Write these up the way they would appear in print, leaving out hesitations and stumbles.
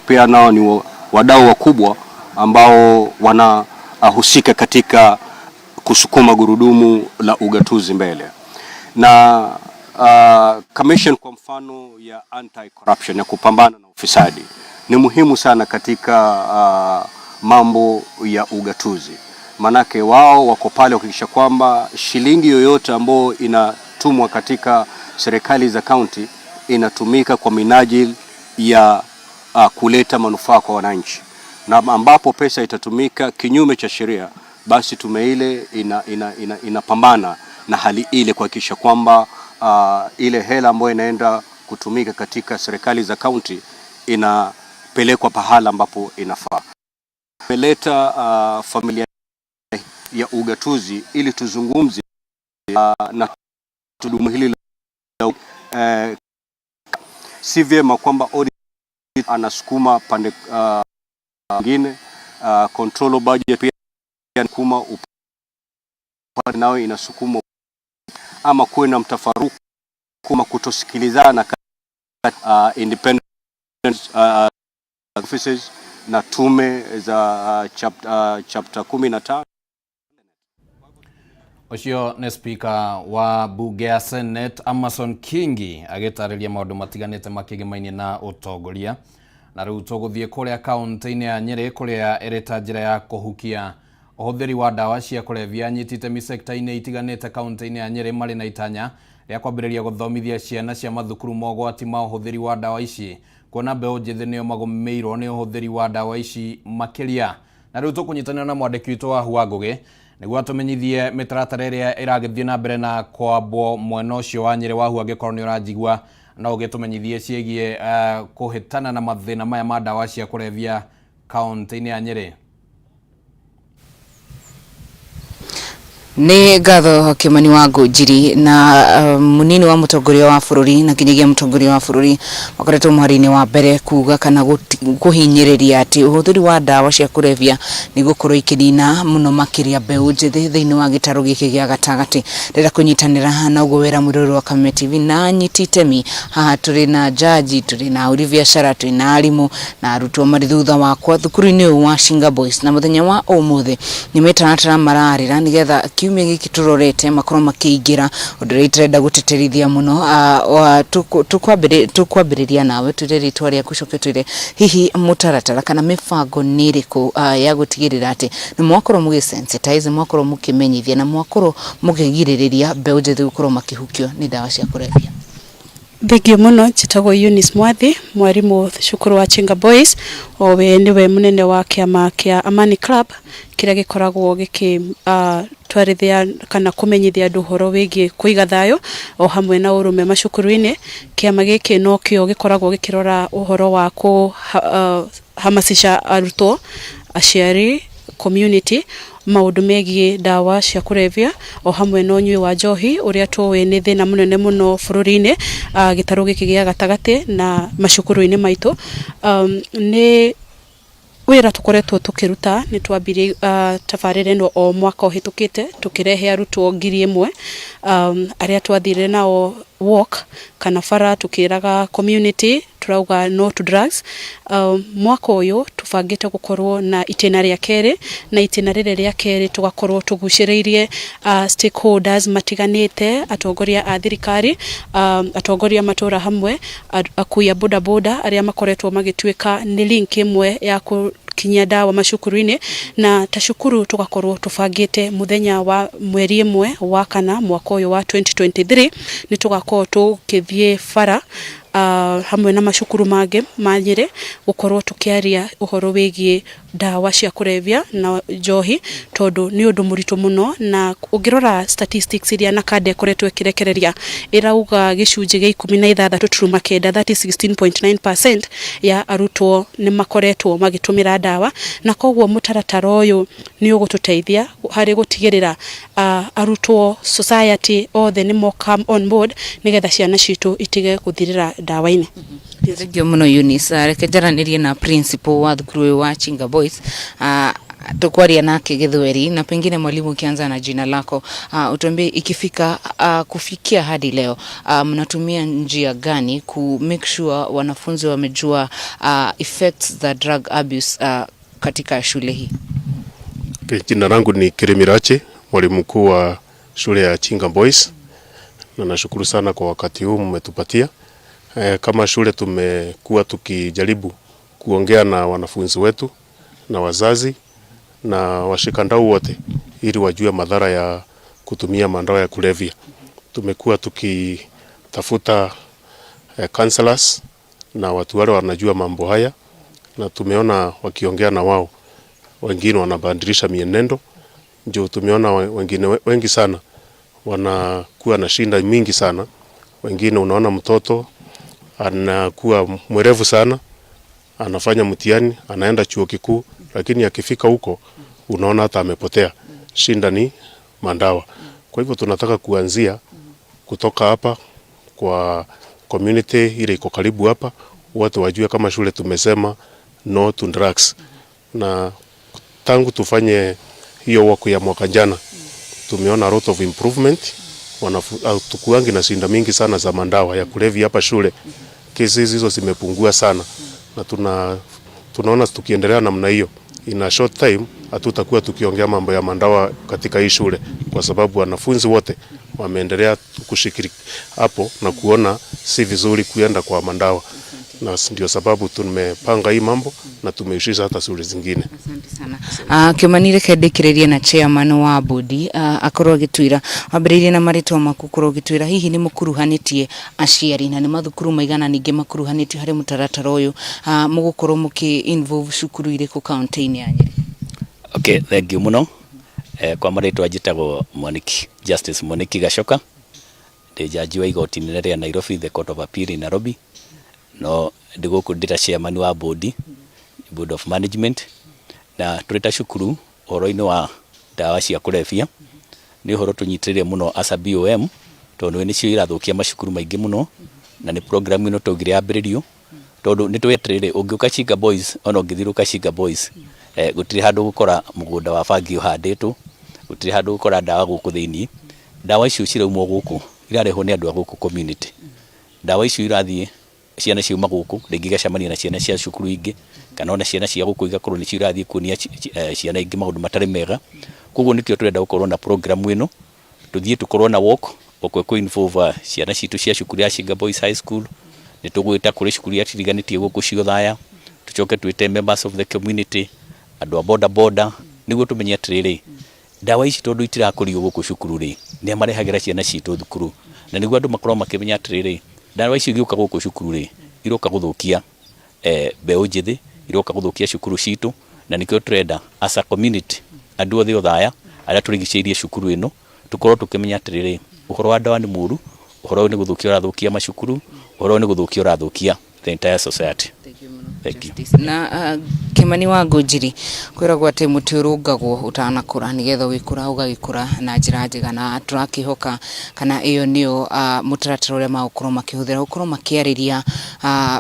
Pia nao ni wadau wakubwa ambao wanahusika katika kusukuma gurudumu la ugatuzi mbele na commission kwa mfano ya anti corruption ya kupambana na ufisadi ni muhimu sana katika mambo ya ugatuzi, manake wao wako pale kuhakikisha kwamba shilingi yoyote ambayo inatumwa katika serikali za kaunti inatumika kwa minajili ya kuleta manufaa kwa wananchi, na ambapo pesa itatumika kinyume cha sheria, basi tume ile inapambana na hali ile kuhakikisha kwamba ile hela ambayo inaenda kutumika katika serikali za kaunti inapelekwa pahala ambapo inafaa. Tumeleta familia ya ugatuzi ili tuzungumze na tudumu hili la si vyema kwamba audit anasukuma pande nyingine, control budget pia inasukuma upande nao inasukuma, ama kuwe na mtafaruku ama kutosikilizana independent offices na tume za chapter 15. Ũcio nĩ speaker wa bunge ya Senate Amason Kingi agĩtarĩria maũndũ matiganĩte makĩgĩmainie na ũtongoria. Na rĩu tũgũthiĩ kũrĩa kaũntĩ-inĩ ya Nyĩrĩ, kũrĩa ĩrĩ ta njĩra ya kũhukia ũhũthĩri wa ndawa cia kũrebia, anyiti itemi sekta-inĩ itiganĩte kaũntĩ-inĩ ya Nyĩrĩ marĩ na itanya rĩa kwambĩrĩria gũthomithia ciana cia mathukuru mogwati ma ũhũthĩri wa ndawa ici, kuona mbeũ njĩthĩ nĩo magũmĩirwo nĩ ũhũthĩri wa ndawa ici makĩria. Na rĩu tũkũnyitanĩra na mwandĩki witũ wa Hua Ngũgĩ nĩguo atũmenyithie mĩtaratara ĩrĩa ĩragĩthiĩ na mbere na kwambwo mwena ũcio wa Nyĩrĩ. Wahu, angĩkorwo nĩ ũranjigua, no ũgĩtũmenyithie ciĩgiĩ kũhĩtana na mathĩna maya ma ndawa cia kũrebia kaũntĩ-inĩ ya Nyĩrĩ. Nĩ ngatho, Kimani wa Ngũnjiri. Na munini wa mũtongoria wa bũrũri na kinyagia mũtongoria wa bũrũri makoretwo mũhari-inĩ wa mbere kuga kana kũhinyĩrĩria atĩ ũhũthĩri wa ndawa cia kũrebia nĩ gũkorwo ikĩnina mũno makĩria mbeũ njĩthĩ thĩinĩ wa gĩtarũ gĩkĩ gĩa gatagatĩ. Ndĩrenda kũnyitanĩra na ũguo wĩra mwĩroreri wa Kameme TV na anyiti itemi haha. Tũrĩ na jaji, tũrĩ na ahũri biacara, twĩ na arimũ na arutwo marĩ thutha wakwa thukuru-inĩ ũyũ wa Shinga Boys. Na mũthenya wa ũmũthĩ nĩ mĩtaratara mararĩra nĩgetha kiumia gĩkĩ tũrorete makorwo makĩingĩra ũndũ ũrĩa itarenda gũtĩtĩrithia mũno. Tũkwambĩrĩria nawe, twĩre rĩtwa rĩaku, coke twĩre hihi mũtaratara kana mĩbango nĩ ĩrĩkũ ya gũtigĩrĩra atĩ nĩ mwakorwo mũgĩ sensitize, mwakorwo mũkĩmenyithia na mwakorwo mũkĩgirĩrĩria mbeũ njĩthĩ gũkorwo makĩhukio nĩ ndawa cia kũrebia. Thengio mũno. Njĩtagwo Eunice Mwathi, mwarimũ cukuru wa Chinga Boys, o we nĩwe mũnene wa kĩama kĩa Amani Club kĩrĩa gĩkoragwo gĩkĩ twarithia kana kũmenyithia andũ ũhoro wĩgiĩ kũiga thayũ o hamwe na ũrũme macukuru-inĩ. Kĩama gĩkĩ nokĩo gĩkoragwo gĩkĩrora ũhoro wa kũ hamasisha arutwo, aciari, community maũndũ megiĩ ndawa cia kũrebia o hamwe na ũnyui wa njohi, ũrĩa tũĩ nĩ thĩna mũnene mũno bũrũri-inĩ, gĩtarũ gĩkĩ gĩa gatagatĩ na macukuru-inĩ maitũ. Nĩ wĩra tũkoretwo tũkĩruta. Nĩ twambirie tabarĩra ĩno o mwaka ũhĩtũkĩte, tũkĩrehe arutwo 1000 arĩa twathire nao walk kana bara, tũkĩraga community turauga no to drugs. Mwaka ũyũ tũbangĩte gũkorwo na itĩna rĩa kerĩ, na itĩna rĩrĩ rĩa kerĩ tũgakorwo tũgucĩrĩirie stakeholders matiganĩte, atongoria a thirikari, atongoria a matũra, hamwe akui a boda boda arĩa makoretwo magĩtuĩka nĩ link ĩmwe ya gũkinyia ndawa macukuru-inĩ. Na ta cukuru tũgakorwo tũbangĩte mũthenya wa mweri 1 wa kana mwaka ũyũ wa 2023 nĩ tũgakorwo tũgĩthiĩ bara hamwe na macukuru mangĩ ma Nyĩrĩ gũkorwo tũkĩaria ũhoro wĩgiĩ ndawa cia kũrebia na njohi, tondũ nĩ ũndũ mũritũ mũno. Na ũngĩrora statistics iria NACADA ĩkoretwo ĩkĩrekereria, ĩrauga gĩcunjĩ gĩa 16.9, that is 16.9% ya arutwo nĩ makoretwo magĩtũmĩra ndawa. Na koguo mũtaratara ũyũ nĩ ũgũtũteithia harĩ gũtigĩrĩra arutwo, society othe nĩ mo come on board nĩgetha ciana citũ itige gũthirĩra ndawa-inĩ. Thengio mũno, Eunice. Reke njaranĩrie na principal wa thukuru ũyũ wa Chinga Boys. Tukwaria nake Gĩthweri, na pengine mwalimu, ukianza na jina lako, utuambie ikifika kufikia hadi leo, mnatumia njia gani ku make sure wanafunzi wamejua effects za drug abuse katika shule hii? Okay, jina langu ni Kirimirache, mwalimu mkuu wa shule ya Chinga Boys, na nashukuru sana kwa wakati huu mmetupatia. Kama shule tumekuwa tukijaribu kuongea na wanafunzi wetu na wazazi na washikadau wote ili wajue madhara ya kutumia madawa ya kulevya. Tumekuwa tukitafuta counselors na watu wale wanajua mambo haya, na tumeona wakiongea na wao wengine wanabadilisha mienendo, ndio tumeona wengine wengi sana wanakuwa na shinda mingi sana. Wengine unaona mtoto anakuwa mwerevu sana, anafanya mtihani, anaenda chuo kikuu, lakini akifika huko unaona hata amepotea. Shinda ni mandawa. Kwa hivyo tunataka kuanzia kutoka hapa kwa community ile iko karibu hapa, watu wajue kama shule tumesema no to drugs, na tangu tufanye hiyo work ya mwaka jana tumeona a lot of improvement. Tukuangi na shinda mingi sana za mandawa ya kulevya hapa shule, kesi hizo zimepungua sana, na tunaona tukiendelea namna hiyo, in a short time hatutakuwa tukiongea mambo ya mandawa katika hii shule, kwa sababu wanafunzi wote wameendelea kushiriki hapo na kuona si vizuri kuenda kwa mandawa, na ndio sababu tumepanga hii mambo na tumeishusha hata shule zingine. Asante sana. Kimani, reke ndĩkĩrĩrie na chairman wa bodi akorwo agĩtwĩra, wambĩrĩirie na marĩtwa maku, korwo ũgĩtwĩra hihi nĩ mũkuruhanĩtie aciari na nĩ mathukuru maigana ningĩ makuruhanĩtio harĩ mũtaratara ũyũ, mũgũkorwo mũkĩ involve cukuru irĩkũ kaunti-inĩ ya Nyĩrĩ? Okay, thank you muno. Kwa marĩtwa njĩtagwo Mwaniki, Justice Mwaniki Gachoka. Ndĩ jaji wa igoti inene rĩa Nairobi, the Court of Appeal in Nairobi. No ndĩ gũkũ ndĩ ta chairman wa board of management, na tũrĩ ta cukuru, ũhoro-inĩ wa ndawa cia kũrebia nĩ ũhoro tũnyitĩrĩire mũno as a BOM, tondũ nĩcio irathũkia macukuru maingĩ mũno, na nĩ program ĩno twaugire yambĩrĩrio tondũ nĩ tũĩ atĩrĩrĩ, ũngĩũka Chinga Boys, ona ũngĩthiũrũrũka Chinga Boys, gũtirĩ handũ ũgũkora mũgũnda wa bangi ũhandĩtwo, gũtirĩ handũ ũgũkora ndawa gũkũ thĩinĩ. Ndawa icio ciraumwo gũkũ, irarehwo nĩ andũ a gũkũ community. Ndawa icio irathiĩ, ciana ciauma gũkũ rĩngĩ igacemania na ciana cia cukuru ingĩ, kana ona ciana cia gũkũ igakorwo nĩcio irathiĩ kuonia ciana ingĩ maũndũ matarĩ mega. Koguo nĩkĩo tũrenda gũkorwo na program ĩno, tũthiĩ tũkorwo na walk oko ĩkũ involve ciana citũ cia cukuru ya Chinga Boys High School. Nĩ tũgwĩta kũrĩ cukuru iria ciriganĩtie gũkũ Ciũthaya, tũcoke twĩte members of the community, andũ a boda boda, nĩguo tũmenye atĩrĩrĩ, ndawa ici tondũ itirakũrio gũkũ cukuru rĩ, nĩa marehagĩra ciana citũ thukuru, na nĩguo andũ makorwo makĩmenya atĩrĩrĩ, ndawa icio igĩũka gũkũ cukuru rĩ, iroka gũthũkia mbeũ njĩthĩ, iroka gũthũkia cukuru citũ, na nĩkĩo tũrenda as a community, andũ othe Othaya arĩa tũrigicĩirie cukuru ĩno, tũkorwo tũkĩmenya atĩrĩrĩ, ũhoro wa ndawa nĩ mũru, ũhoro ũyũ nĩ gũthũkia ũrathũkia macukuru, ũhoro ũyũ nĩ gũthũkia ũrathũkia the entire society. Thank you. Na Kimani wa Ngũnjiri, kwĩragwo atĩ mũtĩ ũrũngagwo ũtanakũra nĩgetha ũgĩkũra ũgagĩkũra na njĩra njega, na tũrakĩhoka kana ĩyo nĩyo mũtaratara ũrĩa magũkorwo makĩhũthĩra gũkorwo makĩarĩria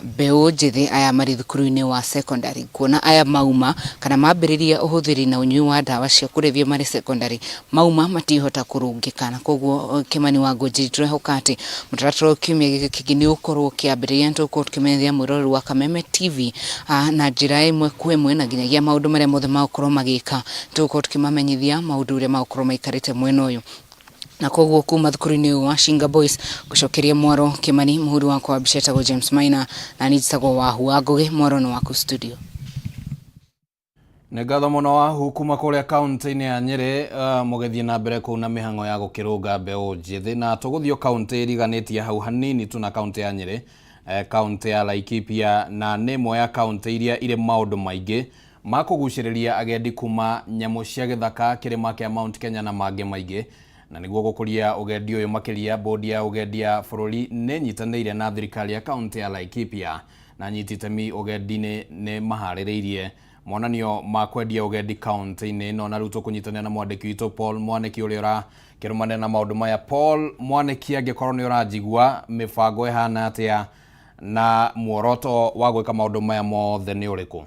mbeũ njĩthĩ aya marĩ thukuru-inĩ wa secondary, kuona aya mauma kana mambĩrĩria ũhũthĩri na ũnyui wa ndawa cia kũrebia marĩ secondary, mauma matihota kũrũngĩka. Na koguo Kimani wa Ngũnjiri, tũrehoka atĩ mũtaratara ũyũ kiumia gĩkĩ kĩngĩ nĩ ũgũkorwo ũkĩambĩrĩria, na tũgũkorwo tũkĩmenyithia mwĩroreri wa Kameme TV na njĩra ĩmwe kwa ĩmwe, na nginyagia maũndũ marĩa mothe magũkorwo magĩka tũgũkorwo tũkĩmamenyithia maũndũ ũrĩa magũkorwo maikarĩte mwena ũyũ. Na koguo kuma thukuru-inĩ ũyũ wa Shinga Boys, gũcokeria mwaro Kimani, mũhuri wakwa wa mbica etagwo James Maina, na niĩ njĩtagwo Wahu wa Ngũgĩ. Mwaro nĩ waku studio. Nĩ ngatho mũno Wahu kuma kũrĩa kaunti-inĩ ya Nyĩrĩ, mũgĩthiĩ na mbere kũu na mĩhang'o ya gũkĩrũnga mbeũ njĩthĩ. Na tũgũthiĩ kaunti ĩriganĩtie hau hanini tu na kaunti ya Nyĩrĩ, kaunti ya Laikipia, na nĩ ĩmwe ya kaunti iria irĩ maũndũ maingĩ ma kũgucĩrĩria agendi, kuma nyamũ cia gĩthaka, kĩrĩma kĩa Mount Kenya na mangĩ maingĩ. Na nĩguo gũkũria ũgendi ũyũ makĩria, bodi ya ũgendi ya bũrũri nĩ nyitanĩire na thirikari ya kaunti ya Laikipia na nyiti itemi ũgendi-inĩ nĩ maharĩrĩirie monanio ma kwendia ũgendi kaunti-inĩ ĩno. Na rĩu tũkũnyitanĩra na mwandĩki witũ Paul Mwanĩki ũrĩa ũrakĩrũmanĩra na maũndũ maya. Paul Mwanĩki, angĩkorwo nĩ ũranjigua, mĩbango ĩhana atĩa na muoroto wa gwĩka maũndũ maya mothe nĩ ũrĩkũ?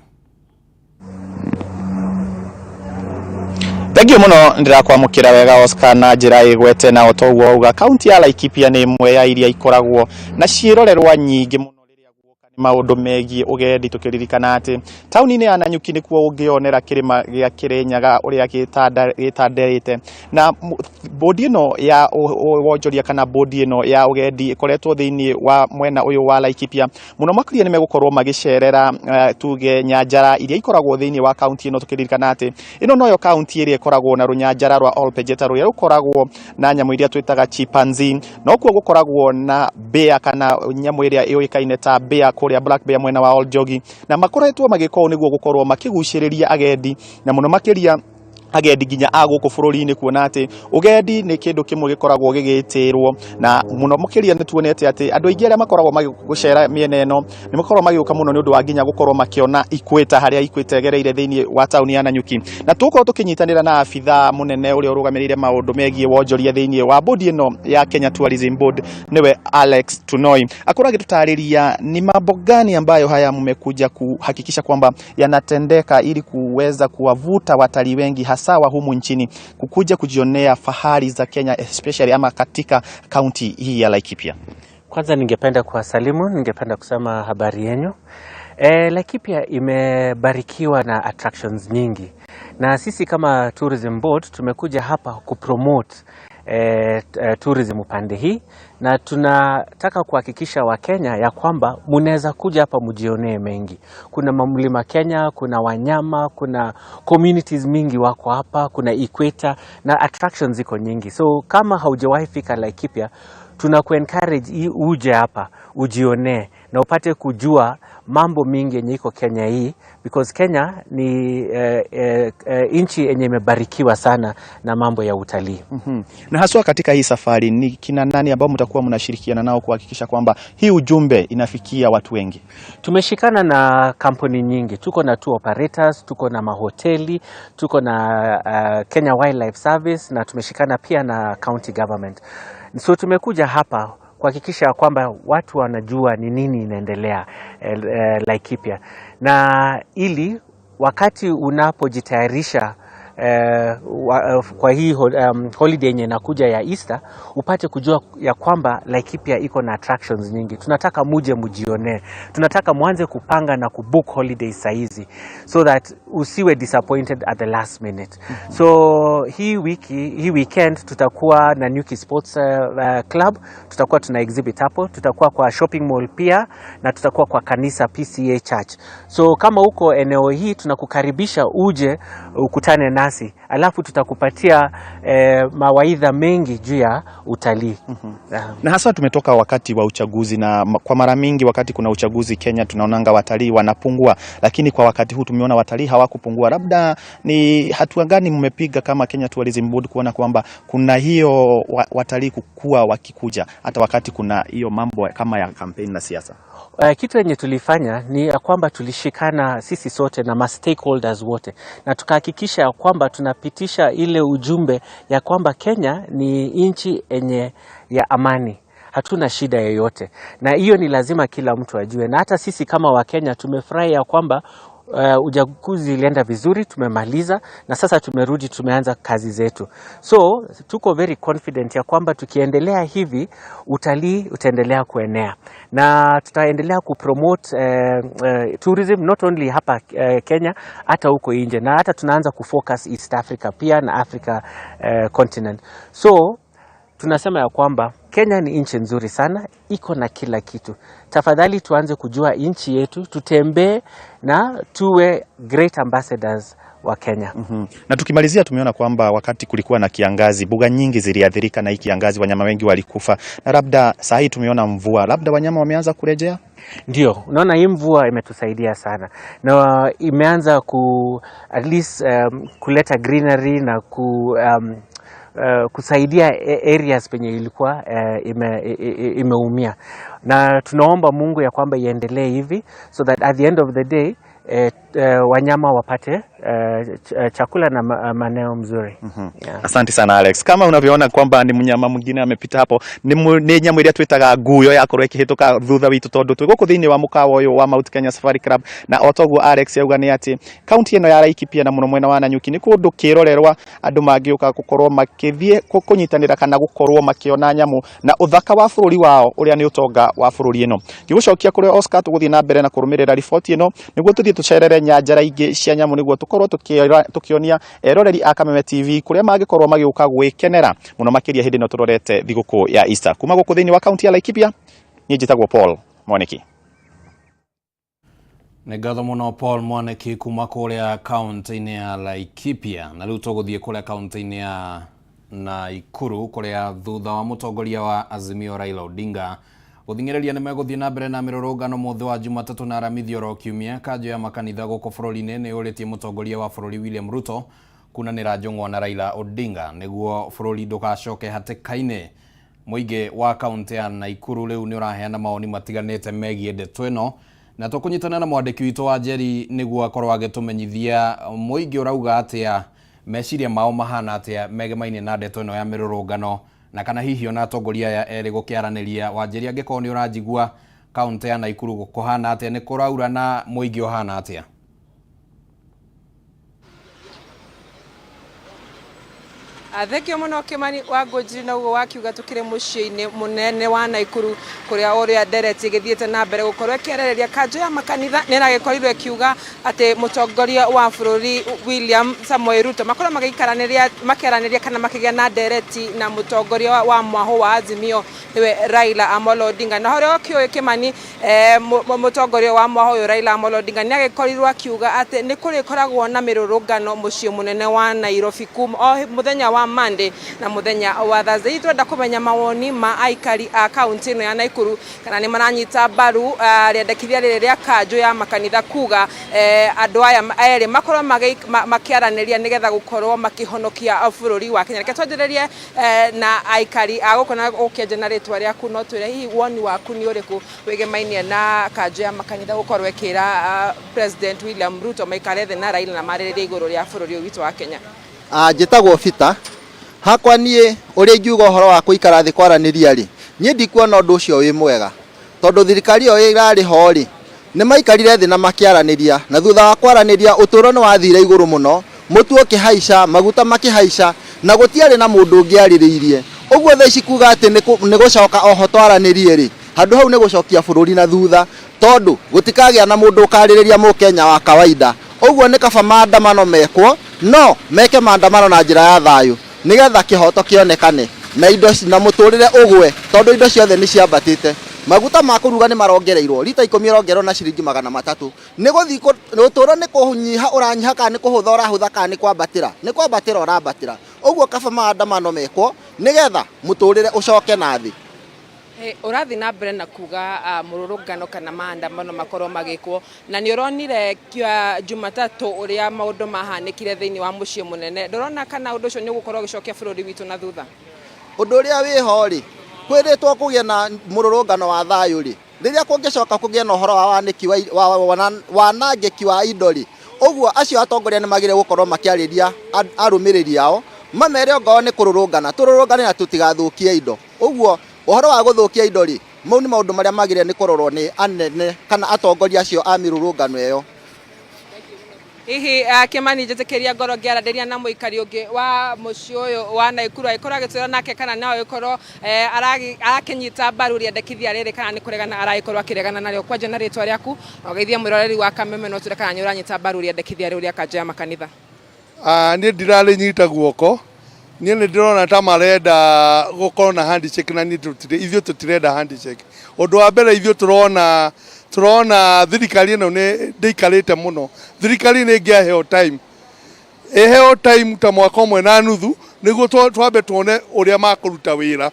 Thengiũ mũno, ndĩrakwamũkĩra wega Oscar na njĩra ĩgwete. Na otoguo wauga, kaunti ya Laikipia nĩ ĩmwe ya iria ikoragwo na ciĩrorerwa nyingĩ mũno rĩrĩa guoka nĩ maũndũ megiĩ ũgendi, tũkĩririkana atĩ taũni-inĩ ya Nanyuki nĩkuo ũngĩonera kĩrĩma gĩa Kĩrĩnyaga ũrĩa gĩtandarĩte. Na bodi ĩno ya wonjoria kana bodi ĩno ya ũgendi ĩkoretwo thĩinĩ wa mwena ũyũ wa Laikipia mũno makĩria, nĩ megũkorwo magĩcerera tuge nyanjara iria ikoragwo thĩinĩ wa kaunti ĩno, tũkĩririkana atĩ ĩno noyo kaunti ĩrĩa ĩkoragwo na rũnyanjara rwa Ol Pejeta rũrĩa rũkoragwo na nyamũ iria twĩtaga chimpanzee, nokuo gũkoragwo na bear kana nyamũ ĩrĩa ĩũĩkaine ta bear kũrĩa black bear mwena wa Ol Jogi. Na makoretwo magĩka ũũ nĩguo gũkorwo makĩgucĩrĩria agendi, na mũno makĩria agendi nginya a gũkũ bũrũri-inĩ, kuona atĩ ũgendi nĩ kĩndũ kĩmwe gĩkoragwo gĩgĩtĩrwo. Na mũno makĩria nĩ tuonete atĩ andũ aingĩ arĩa makoragwo magĩgũcera mĩena ĩno nĩ makoragwo magĩũka mũno nĩ ũndũ wa nginya gũkorwo makĩona equator, harĩa equator ĩgereire thĩinĩ wa taũni ya Nanyuki. Na tũgũkorwo tũkĩnyitanĩra na abithaa mũnene ũrĩa ũrũgamĩrĩire maũndũ megiĩ wonjoria thĩinĩ wa bodi ĩno ya Kenya Tourism Board, nĩwe Alex Tunoi, akorwo agĩtũtarĩria ni mambo gani ambayo haya mmekuja kuhakikisha kwamba yanatendeka ili kuweza kuwavuta watalii wengi hasa wa humu nchini kukuja kujionea fahari za Kenya, especially ama katika kaunti hii ya Laikipia. Kwanza ningependa kuwasalimu, ningependa kusema habari yenyu. Laikipia imebarikiwa na attractions nyingi, na sisi kama Tourism Board tumekuja hapa kupromote tourism upande hii, na tunataka kuhakikisha Wakenya ya kwamba munaweza kuja hapa mjionee mengi. Kuna mlima Kenya, kuna wanyama, kuna communities mingi wako hapa, kuna equator na attractions ziko nyingi. So kama haujawahi fika Laikipia, tunaku-encourage uje hapa ujionee na upate kujua mambo mingi yenye iko Kenya hii, because Kenya ni nchi yenye imebarikiwa sana na mambo ya utalii. Na haswa katika hii safari ni kina nani ambao mtakuwa mnashirikiana nao kuhakikisha kwamba hii ujumbe inafikia watu wengi? Tumeshikana na kampuni nyingi, tuko na tour operators, tuko na mahoteli, tuko na Kenya Wildlife Service na tumeshikana pia na county government. So tumekuja hapa kuhakikisha kwamba watu wanajua ni nini inaendelea Laikipia, na ili wakati unapojitayarisha kwa hii holiday yenye inakuja ya Easter upate kujua ya kwamba Laikipia iko na attractions nyingi. Tunataka muje mujionee, tunataka mwanze kupanga na kubook holiday saizi so that usiwe disappointed at the last minute. So hii wiki, hii weekend tutakuwa na Nanyuki Sports Club, tutakuwa tuna exhibit hapo, tutakuwa kwa shopping mall pia na tutakuwa kwa kanisa PCEA Church. So kama uko eneo hii, tunakukaribisha uje ukutane nasi, alafu tutakupatia mawaidha mengi juu ya utalii. Na hasa tumetoka wakati wa uchaguzi, na kwa mara mingi wakati kuna uchaguzi Kenya tunaonanga watalii wanapungua, lakini kwa wakati huu tumeona watalii hawakupungua. Labda ni hatua gani mmepiga kama Kenya Tourism Board kuona kwamba kuna hiyo watalii kukua wakikuja hata wakati kuna hiyo mambo kama ya kampeni na siasa? Kitu yenye tulifanya ni ya kwamba tulishikana sisi sote na ma stakeholders wote na tukahakikisha ya kwamba tunapitisha ile ujumbe ya kwamba Kenya ni nchi yenye ya amani, hatuna shida yoyote, na hiyo ni lazima kila mtu ajue, na hata sisi kama Wakenya tumefurahi ya kwamba uchaguzi ilienda vizuri, tumemaliza na sasa tumerudi, tumeanza kazi zetu. So tuko very confident ya kwamba tukiendelea hivi utalii utaendelea kuenea na tutaendelea kupromote tourism not only hapa Kenya, hata huko nje, na hata tunaanza kufocus East Africa pia na Africa continent. So tunasema ya kwamba Kenya ni nchi nzuri sana, iko na kila kitu. Tafadhali tuanze kujua nchi yetu, tutembee na tuwe great ambassadors wa Kenya. Na tukimalizia, tumeona kwamba wakati kulikuwa na kiangazi, mbuga nyingi ziliathirika na hii kiangazi, wanyama wengi walikufa, na labda saa hii tumeona mvua, labda wanyama wameanza kurejea. Ndio, unaona hii mvua imetusaidia sana na imeanza ku at least kuleta greenery na kusaidia areas penye ilikuwa imeumia, na tunaomba Mungu ya kwamba iendelee hivi so that at the end of the day wanyama wapate chakula na maeneo mzuri. Yeah. Asante sana Alex. Kama unavyoona kwamba ni mnyama mwingine amepita hapo, ni nyamu iria twitaga nguyo yakorwo ikihituka thutha witu tondu twi guku thiini wa mukawa uyu wa Mount Kenya Safari Club, na o toguo Alex yauga ni ati kaunti ino ya Laikipia na muno mwena wa Nanyuki ni kundu kirorerwa andu mangiuka gukorwo makithie kunyitanira kana gukorwo makiona nyamu na uthaka wa bururi wao uria ni utonga wa bururi ino. Ngigucokia kuri Oscar tuguthie na mbere na kurumirira riboti ino niguo tuthie tucerere nyanjara ingi cia nyamu niguo tukorwo tukionia eroreri a Kameme TV kuria mangikorwo magiuka gwikenera muno makiria hindi ino turorete thiguku ya Easter. Kuma guku thiini wa kaunti ya Laikipia ni njitagwo Paul Mwaniki. Nĩ ngatho mũno Paul Mwaniki kuma kũrĩa kaunti-inĩ ya Laikipia. Na rĩu tũgũthiĩ kũrĩa kaunti-inĩ ya Nakuru kũrĩa thutha wa mũtongoria wa Azimio Raila Odinga gũthing'ĩrĩria nĩ megũthiĩ na mbere na mĩrũrũngano mũthĩ wa Jumatatũ na Aramithi oro kiumia, kanjũ ya makanitha gũkũ bũrũri-inĩ nĩ yũrĩtie mũtongoria wa bũrũri William Ruto kunanĩra njũng'wa na Raila Odinga nĩguo bũrũri ndũgacoke hatĩka-inĩ. Mũingĩ wa kaunti ya Nakuru rĩu nĩ ũraheana mawoni matiganĩte megiĩ ndeto ĩno, na tũkũnyitana na mwandĩki witũ wa Njeri nĩguo akorwo agĩtũmenyithia mũingĩ ũrauga atĩa, meciria mao mahana atĩa megemainie na ndeto ĩno ya mĩrũrũngano, na kana hihi ona atongoria aya erĩ gũkĩaranĩria. Wanjeri, angĩkorwo nĩ ũranjigua, kaunti ya Nakuru kũhana atĩa, nĩ kũraura na mũingĩ ũhana atĩa? Thengio muno Kimani wa Ngũnjiri, na ũguo wakiuga tukire muciĩ-inĩ mũnene wa Nakuru kuria uria ndereti ĩgĩthiĩte na mbere gũkorwo ĩkĩarĩrĩria kanjũ ya makanitha nĩ ĩragĩkorirwo ĩkiuga atĩ mũtongoria wa bũrũri William Samoei Ruto makorwo magĩikaranĩria makĩaranĩria kana makĩgĩa na ndereti na mũtongoria wa mwahũ wa Azimio nĩwe Raila Amolo Odinga. Na ũrĩa ũkĩũĩ Kimani, mũtongoria wa mwahũ ũyũ Raila Amolo Odinga nĩ agĩkorirwo akiuga atĩ nĩ kũrĩkoragwo na mĩrũrũngano mũciĩ mũnene wa Nairobi kuma o mũthenya wa Monday na muthenya wa Thursday. Twenda kumenya mawoni ma aikari a kaunti ĩno ya Nakuru kana nĩ maranyita mbaru rĩendekithia rĩrĩ rĩa kanjũ ya makanitha kuga andũ aya erĩ makorwo makĩaranĩria nĩgetha gũkorwo makĩhonokia bũrũri wa Kenya. Reke twanjĩrĩrie na aikari a gũkũ na ũkĩanjia na rĩtwa rĩaku, no twĩre hihi woni waku nĩ ũrĩkũ wĩgemainie na kanjũ ya makanitha gũkorwo ĩkĩra President William Ruto maikare thĩ na Raila na marĩrĩrie igũrũ rĩa bũrũri ũyũ witũ wa Kenya. Njĩtagwo Peter. Hakwa niĩ ũrĩa ingiuga ũhoro wa kũikara thĩ kwaranĩria rĩ, niĩ ndikuona ũndũ ũcio wĩ mwega, tondũ thirikari ĩyo ĩrarĩ ho rĩ, nĩ maikarire thĩ na makĩaranĩria, na thutha wa kwaranĩria ũtũũro nĩ wathire igũrũ mũno, mũtu ũkĩhaica, maguta makĩhaica, na gũtiarĩ na mũndũ ũngĩarĩrĩirie. Ũguo thaa ici kuga atĩ nĩ gũcoka oho twaranĩrie rĩ, handũ hau nĩ gũcokia bũrũri na thutha, tondũ gũtikagĩa na mũndũ ũkarĩrĩria mũkenya wa kawaida. Ũguo nĩ kaba maandamano mekwo, no meke maandamano na njĩra ya thayũ nĩgetha kĩhoto kĩonekane na indo na mũtũrĩre ũgwe, tondũ indo ciothe nĩ ciambatĩte. Maguta ma kũruga nĩ marongereirwo, rita 10 ĩrongererwo na ciringi 300. Nĩ gũthiĩ ũtũũro nĩ kũnyiha ũranyiha kana nĩ kũhũtha ũrahũtha kana nĩ kwambatĩra, nĩ kwambatĩra ũrambatĩra. Ũguo kaba maandamano mekwo nĩgetha mũtũrĩre ũcoke na thĩ. Ũrathiĩ na mbere na kuga mũrũrũngano kana maandamano makorwo magĩkwo, na nĩ ũronire Jumatatũ ũrĩa maũndũ mahanĩkire thĩinĩ wa mũciĩ mũnene. Ndũrona kana ũndũ ũcio nĩ ũgũkorwo ũgĩcokia bũrũri witũ na thutha? Ũndũ ũrĩa wĩho rĩ, kwĩrĩtwo kũgĩe na mũrũrũngano wa thayũ rĩ, rĩrĩa kũngĩcoka kũgĩe na ũhoro wa wanĩki wa wanangĩki wa indo rĩ, ũguo acio atongoria nĩ magĩrĩire gũkorwo makĩarĩria arũmĩrĩri ao, mamere ongorwo nĩ kũrũrũngana, tũrũrũngane na tũtigathũkie indo. Ũguo ũhoro wa gũthũkia indo rĩ, mau nĩ maũndũ marĩa magĩrĩire nĩ kũrorwo nĩ anene kana atongoria acio a mĩrũrũngano ĩyo. Hihi Kimani, njĩtĩkĩria ngorwo ngĩaranĩria na mũikari ũngĩ wa mũciĩ ũyũ wa Nakuru agĩkorwo agĩtwĩra nake kana no agĩkorwo arakĩnyita mbaru rĩendekithia rĩrĩ kana nĩ kũregana aragĩkorwo akĩregana narĩo. Kwanja na rĩtwa rĩaku na ũgeithie mwĩroreri wa Kameme no twĩre kana nĩ ũranyita mbaru rĩendekithia rĩu rĩa kanjũ ya makanitha. Niĩ ndirarĩnyita guoko, niĩ nĩ ndĩrona ta marenda gũkorwo na handshake na niĩ ithuĩ tũtirenda handshake. Ũndũ wa mbere ithuĩ tũrona thirikari ĩno nĩ ndĩikarĩte mũno. Thirikari nĩ ĩngĩaheo time, ĩheo time ta mwaka ũmwe na nuthu nĩguo twambe tuone ũrĩa makũruta wĩra.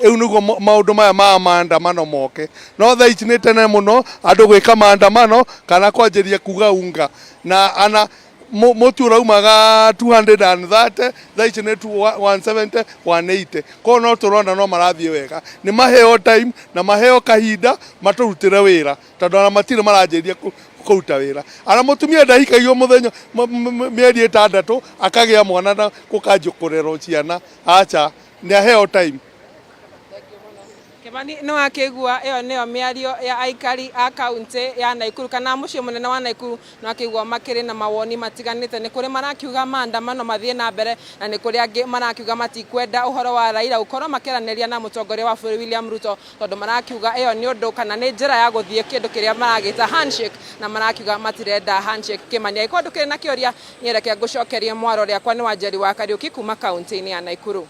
Rĩu nĩguo maũndũ maya ma maandamano moke. No thaa ici nĩ tene mũno andũ gwĩka maandamano kana kwanjĩrĩria kuga unga na ana mũtu ũraumaga 230, thaa ici nĩ 170, 180. Koguo no tũrona no marathiĩ wega. Nĩ maheo time na maheo kahinda matũrutĩre wĩra, tondũ ona matirĩ maranjĩrĩria Kũruta wĩra ana mũtumia ndahikagio mũthenya mĩeri ĩtandatũ akagĩa mwana na gũkanjio kũrerwo ciana, acha, nĩ aheo time. Kimani nĩ wakĩigua ĩyo nĩyo mĩario ya aikari a kaunti ya Naikuru kana mũciĩ mũnene wa Naikuru. Nĩ wakĩigua makĩrĩ na mawoni matiganĩte. Nĩ kũrĩ marakiuga maandamano mathiĩ na mbere, na nĩ kũrĩ angĩ marakiuga matikwenda ũhoro wa Raila gũkorwo makĩaranĩria na mũtongoria wa bũrũri William Ruto, tondũ marakiuga ĩyo nĩ ũndũ kana nĩ njĩra ya gũthiĩ kĩndũ kĩrĩa maragĩta handshake, na marakiuga matirenda handshake. Kimani, angĩkorwo ndũkĩrĩ na kĩũria, niĩ reke ngũcokerie mwaro rĩakwa. Nĩ Wanjeri wa Kariũki kuma kaunti-inĩ ya Naikuru.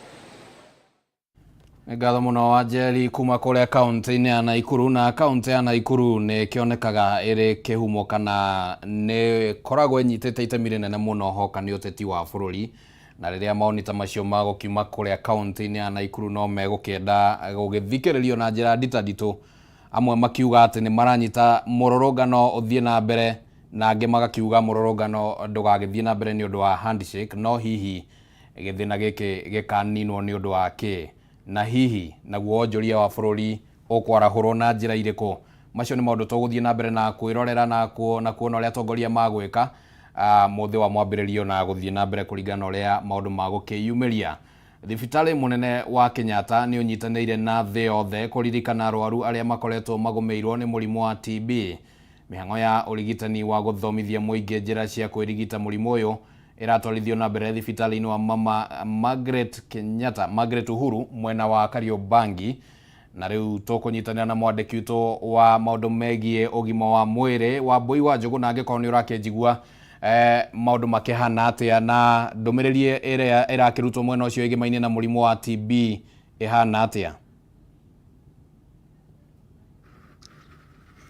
Nĩ ngatho mũno Wanjeri kuma kũrĩa kaunti-inĩ ya Naikuru. Na kaunti ya Naikuru nĩ ĩkĩonekaga ĩrĩ kĩhumo kana nĩ ĩkoragwo ĩnyitĩte itemi rĩnene mũno hoka nĩ ũteti wa bũrũri, na rĩrĩa maoni ta macio magũkiuma kũrĩa kaunti-inĩ ya Naikuru no megũkĩenda gũgĩthikĩrĩrio na njĩra nditanditũ, amwe makiuga atĩ nĩ maranyita mũrũrũngano ũthiĩ na mbere, na angĩ magakiuga mũrũrũngano ndũgagĩthiĩ na mbere nĩ ũndũ wa handshake. No hihi gĩthĩna gĩkĩ gĩkaninwo nĩ ũndũ wa kĩ, na hihi naguo wonjoria wa bũrũri ũkwarahũrwo na njĩra irĩkũ? Macio nĩ maũndũ tũgũthiĩ na mbere na kwĩrorera na kuona ũrĩa atongoria magwĩka mũthĩ wa mwambĩrĩrio na gũthiĩ na mbere kũringana na ũrĩa maũndũ magũkĩyumĩria. Thibitarĩ mũnene wa Kenyatta nĩ ũnyitanĩire na thĩ yothe kũririkana arwaru arĩa makoretwo magũmĩirwo nĩ mũrimũ wa TB. Mĩhang'o ya ũrigitani wa gũthomithia mũingĩ njĩra cia kwĩrigita mũrimũ ũyũ ĩratwarithio na mbere thibitarĩ-inĩ wa Mama Margaret Kenyatta, Margaret Uhuru, mwena wa Kariobangi. Na rĩu tũkũnyitanĩra na mwandĩki witũ wa maũndũ megiĩ ũgima wa mwĩrĩ, Wambui wa Njũgũ, na angĩkorwo nĩ ũrakĩnjigua, maũndũ makĩhana atĩa na ndũmĩrĩri ĩrĩa ĩrakĩrutwo mwena ũcio ĩgĩmainie na mũrimũ wa TB ĩhana atĩa?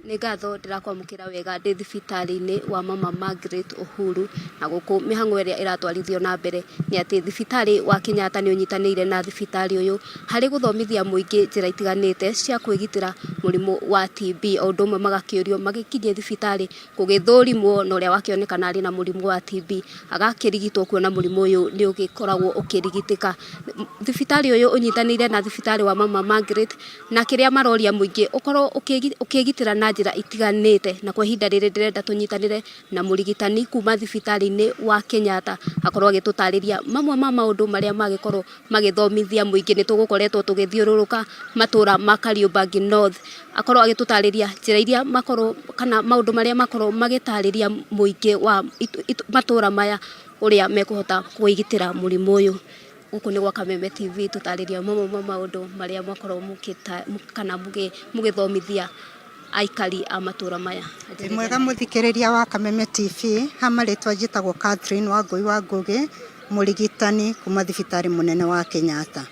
Nĩ ngatho, ndĩrakwamũkĩra wega ndĩ thibitarĩ-inĩ wa Mama Margaret Uhuru, na gũkũ mĩhang'o ĩrĩa ĩratwarithio na mbere nĩ atĩ thibitarĩ wa Kenyatta nĩ ũnyitanĩire na thibitarĩ ũyũ harĩ gũthomithia mũingĩ njĩra itiganĩte cia kwĩgitĩra mũrimũ wa TB. O ũndũ ũmwe magakĩũrio magĩkinyie thibitarĩ gũgĩthũrimwo, na ũrĩa wakĩonekana arĩ na mũrimũ wa TB agakĩrigitwo, kuona mũrimũ ũyũ nĩ ũgĩkoragwo ũkĩrigitĩka. Thibitarĩ ũyũ ũnyitanĩire na thibitarĩ wa Mama Margaret, na kĩrĩa maroria mũingĩ ũkorwo ũkĩgitĩra na njĩra itiganĩte. Na kwa ihinda rĩrĩ ndĩrenda tũnyitanĩre na mũrigitani kuma thibitarĩ-inĩ wa Kenyatta, akorwo agĩtũtarĩria mamwe ma maũndũ marĩa magĩkorwo magĩthomithia mũingĩ. Nĩ tũgũkoretwo tũgĩthiũrũrũka matũra ma Kariobangi North, akorwo agĩtũtarĩria njĩra iria makorwo kana maũndũ marĩa makorwo magĩtarĩria mũingĩ wa matũra maya ũrĩa mekũhota kwĩgitĩra mũrimũ ũyũ. Gũkũ nĩ gwa Kameme TV, tũtarĩria mamwe ma maũndũ marĩa mwakorwo mũkĩta kana mũgĩthomithia aikari a matũra maya. Wĩ mwega mũthikĩrĩria wa Kameme TV, ha marĩtwa njĩtagwo Catherine Wangũi wa Ngũgĩ, mũrigitani kuma thibitarĩ mũnene wa Kenyatta.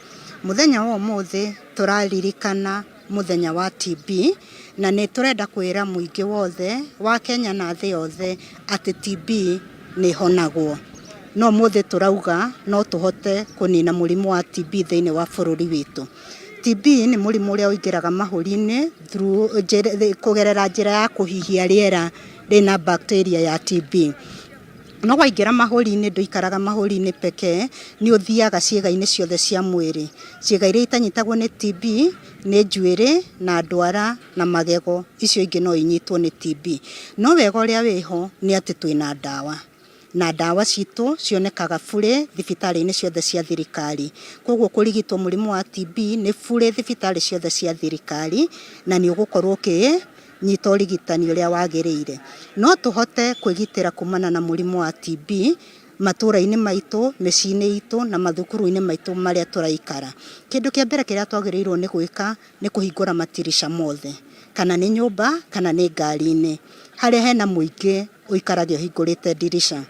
Mũthenya wa ũmũthĩ tũraririkana mũthenya wa TB, na nĩ tũrenda kwĩra mũingĩ wothe wa Kenya na thĩ yothe atĩ TB nĩ ĩhonagwo. No ũmũthĩ tũrauga no tũhote kũnina mũrimũ wa TB thĩinĩ wa bũrũri witũ. TB nĩ mũrimũ ũrĩa ũingĩraga mahũri-inĩ kũgerera njĩra ya kũhihia rĩera rĩna bacteria ya TB. No waingĩra mahũri-inĩ ndũikaraga mahũri-inĩ pekee, nĩ ũthiaga ciĩga-inĩ ciothe cia mwĩrĩ. Ciĩga iria itanyitagwo nĩ TB nĩ njuĩrĩ na ndwara na magego, icio ingĩ no inyitwo nĩ TB. No wega ũrĩa wĩho nĩ atĩ twĩna ndawa, na ndawa citũ cionekaga burĩ thibitarĩ-inĩ ciothe cia thirikari. Koguo kũrigitwo mũrimũ wa TB nĩ burĩ thibitarĩ ciothe cia thirikari, na nĩ ũgũkorwo ũkĩnyita ũrigitani ũrĩa wagĩrĩire. No tũhote kwĩgitĩra kumana na mũrimũ wa TB matũra-inĩ maitũ, mĩciĩ-inĩ itũ na mathukuru-inĩ maitũ marĩa tũraikara. Kĩndũ kĩa mbere kĩrĩa twagĩrĩirwo nĩ gwĩka nĩ kũhingũra matirica mothe, kana nĩ nyũmba kana nĩ ngari-inĩ. Harĩa hena mũingĩ ũikarage ũhingũrĩte ndirica.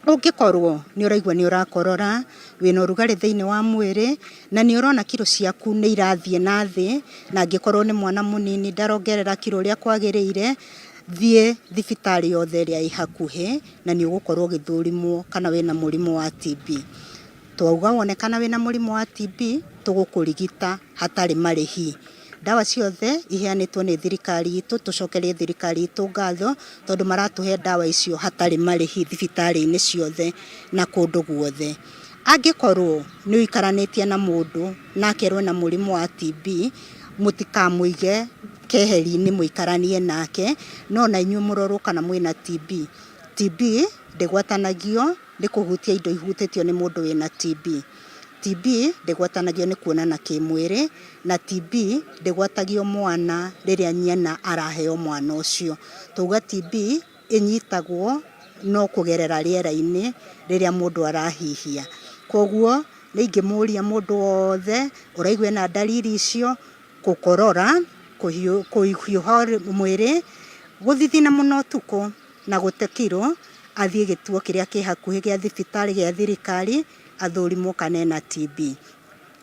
Ũngĩkorwo nĩ ũraigua nĩ ũrakorora, wĩna ũrugarĩ thĩinĩ wa mwĩrĩ, na nĩ ũrona kiro ciaku nĩ irathiĩ na thĩ, na angĩkorwo nĩ mwana mũnini ndarongerera kiro ũrĩa kwagĩrĩire, thiĩ thibitarĩ yothe ĩrĩa ĩ hakuhĩ na nĩ ũgũkorwo ũgĩthũrimwo kana wĩna mũrimũ wa TB. Twauga wonekana wĩna mũrimũ wa TB, tũgũkũrigita hatarĩ marĩhi. Ndawa ciothe iheanĩtwo nĩ thirikari itũ, tũcokerie thirikari itũ ngatho tondũ maratũhe ndawa icio hatarĩ marĩhi thibitarĩ-inĩ ciothe na kũndũ guothe. Angĩkorwo nĩ ũikaranĩtie na mũndũ na akerwo ena mũrimũ wa TB, Mũtikamũige keheri-inĩ, mũikaranie nake, no na inyuĩ mũrorwo kana mwĩna TB. TB ndĩgwatanagio nĩ kũhutia indo ihutĩtio nĩ mũndũ wĩna TB. TB ndĩgwatanagio nĩ kuonana kĩmwĩrĩ, na TB ndĩgwatagio mwana rĩrĩa nyina araheo mwana ũcio. Tauga TB ĩnyitagwo no kũgerera rĩera-inĩ rĩrĩa mũndũ arahihia. Koguo nĩ ingĩmũria mũndũ wothe ũraigua ena ndariri icio, gũkorora, kũhiũha mwĩrĩ, gũthithina mũno ũtukũ na gũte kiro, athiĩ gĩtuo kĩrĩa kĩ hakuhĩ gĩa thibitarĩ gĩa thirikari athũrimwo kana ena TB.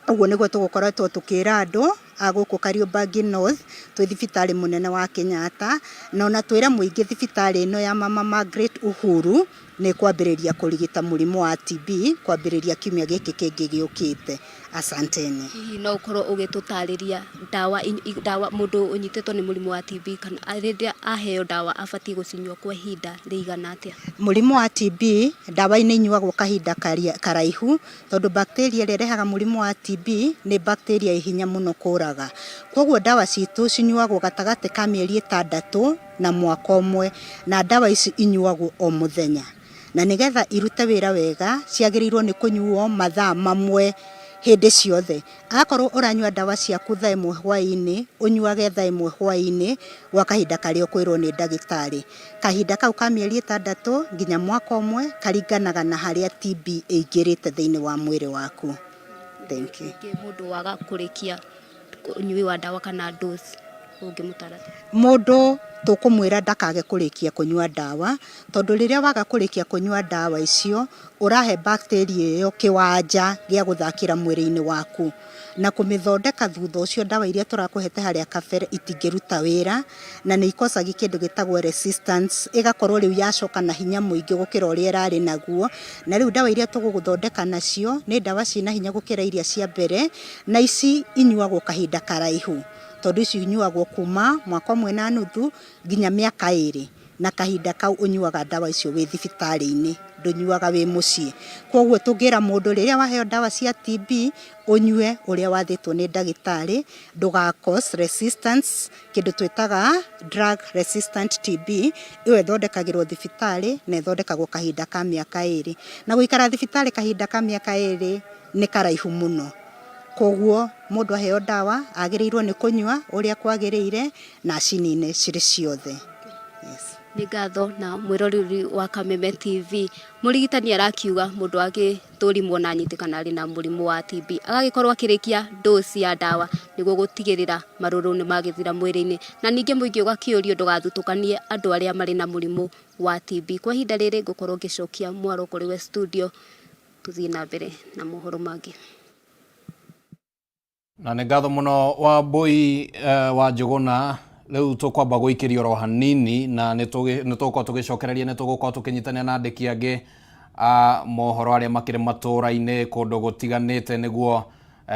Ũguo nĩguo tũgũkoretwo tũkĩra andũ a gũkũ Kariobangi North twĩ thibitarĩ mũnene wa Kenyatta, na ona twĩre mũingĩ thibitarĩ ĩno ya Mama Margaret Uhuru nĩ kwambĩrĩria kũrigita mũrimũ wa TB kwambĩrĩria kiumia gĩkĩ kĩngĩ gĩũkĩte. Asanteni. Hihi no ũkorwo ũgĩtũtarĩria ndawa mũndũ ũnyitĩtwo nĩ mũrimũ wa TB kana rĩrĩa aheo ndawa abatiĩ gũcinyua kwa ihinda rĩigana atĩa? Mũrimũ wa TB, ndawa nĩ inyuagwo kahinda karaihu, tondũ bacteria ĩrĩa ĩrehaga mũrimũ wa TB nĩ bacteria ĩ hinya mũno kũraga. Koguo ndawa citũ cinyuagwo gatagatĩ ka mĩeri 6 na mwaka ũmwe, na ndawa ici inyuagwo o mũthenya. Na nĩgetha irute wĩra wega ciagĩrĩirwo nĩ kũnyuo mathaa mamwe hĩndĩ ciothe. Akorwo ũranyua ndawa ciaku thaa 1 hwaĩ-inĩ, ũnyuage thaa 1 hwaĩ-inĩ gwa kahinda karĩa ũkwĩrwo nĩ ndagĩtarĩ. Kahinda kau ka mĩeri 6 nginya mwaka ũmwe karinganaga na harĩa TB ĩingĩrĩte thĩinĩ wa mwĩrĩ waku. Thank you. Mũndũ waga kũrĩkia ũnyui wa ndawa kana dose ũngĩmũtara? Mũndũ tũkũmwĩra ndakage kũrĩkia kũnyua ndawa, tondũ rĩrĩa waga kũrĩkia kũnyua ndawa icio ũrahe bacteria ĩyo kĩwanja gĩa gũthakĩra mwĩrĩ-inĩ waku, na kũmĩthondeka thutha ũcio ndawa iria tũrakũhete harĩa kabere itingĩruta wĩra, na nĩ ikocagi kĩndũ gĩtagwo resistance, ĩgakorwo rĩu yacoka na hinya mũingĩ gũkĩra ũrĩa ĩrarĩ naguo. Na rĩu ndawa iria tũgũgũthondeka nacio nĩ ndawa ciĩna hinya gũkĩra iria cia mbere, na ici inyuagwo kahinda karaihu, tondũ ici inyuagwo kuma mwaka 1.5 nginya mĩaka 2, na kahinda kau ũnyuaga ndawa icio wĩ thibitarĩ-inĩ, ndũnyuaga wĩ mũciĩ. Koguo tũngĩra mũndũ rĩrĩa waheo ndawa cia TB ũnyue ũrĩa wathĩtwo nĩ ndagĩtarĩ, ndũga cause resistance, kĩndũ twĩtaga drug resistant TB. Ĩyo ĩthondekagĩrwo thibitarĩ na ĩthondekagwo kahinda ka mĩaka 2, na gũikara thibitarĩ kahinda ka mĩaka 2 nĩ karaihu mũno. Koguo mũndũ aheo ndawa agĩrĩirwo nĩ kũnyua ũrĩa kwagĩrĩire na acinine cirĩ ciothe. Yes. Nĩ ngatho na mwĩroreri wa Kameme TV. Mũrigitani arakiuga mũndũ agĩthũrimwo na anyitĩkana arĩ na mũrimũ wa TB agagĩkorwo akĩrĩkia dose ya ndawa nĩguo gũtigĩrĩra marũrũ nĩ magĩthira mwĩrĩ-inĩ, na ningĩ mũingĩ ũgakĩũrio ndũgathutũkanie andũ arĩa marĩ na mũrimũ wa TB. Kwa ihinda rĩrĩ ngũkorwo ngĩcokia mwaro kũrĩ we studio, tũthiĩ na mbere na mohoro mangĩ. Na nĩ ngatho mũno wa Mbui wa Njũgũna. Rĩu tũkwamba gũikĩrio oro hanini, na nĩ tũgũkorwo tũgĩcokereria, nĩ tũgũkorwo tũkĩnyitanĩra na andĩki angĩ a mohoro arĩa makĩrĩ matũũra-inĩ kũndũ gũtiganĩte, nĩguo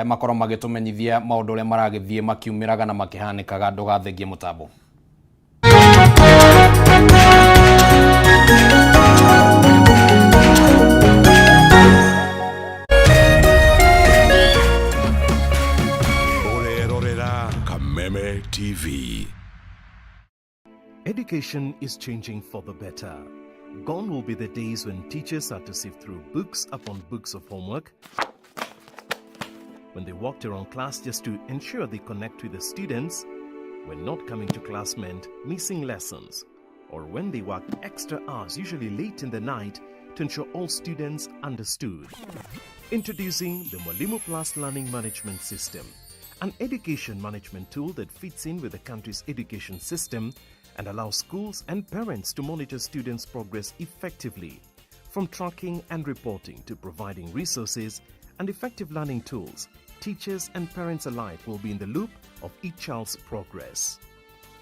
makorwo magĩtũmenyithia maũndũ ũrĩa maragĩthiĩ makiumĩraga na makĩhanĩkaga. Ndũgathengie mũtambo. Ũrerorera Kameme TV. Education is changing for the better. Gone will be the days when teachers had to sift through books upon books of homework, when they walked around class just to ensure they connect with the students, when not coming to class meant missing lessons, or when they worked extra hours, usually late in the night, to ensure all students understood. Introducing the Mwalimu Plus Learning Management System, an education management tool that fits in with the country's education system and allows schools and parents to monitor students' progress effectively. From tracking and reporting to providing resources and effective learning tools, teachers and parents alike will be in the loop of each child's progress.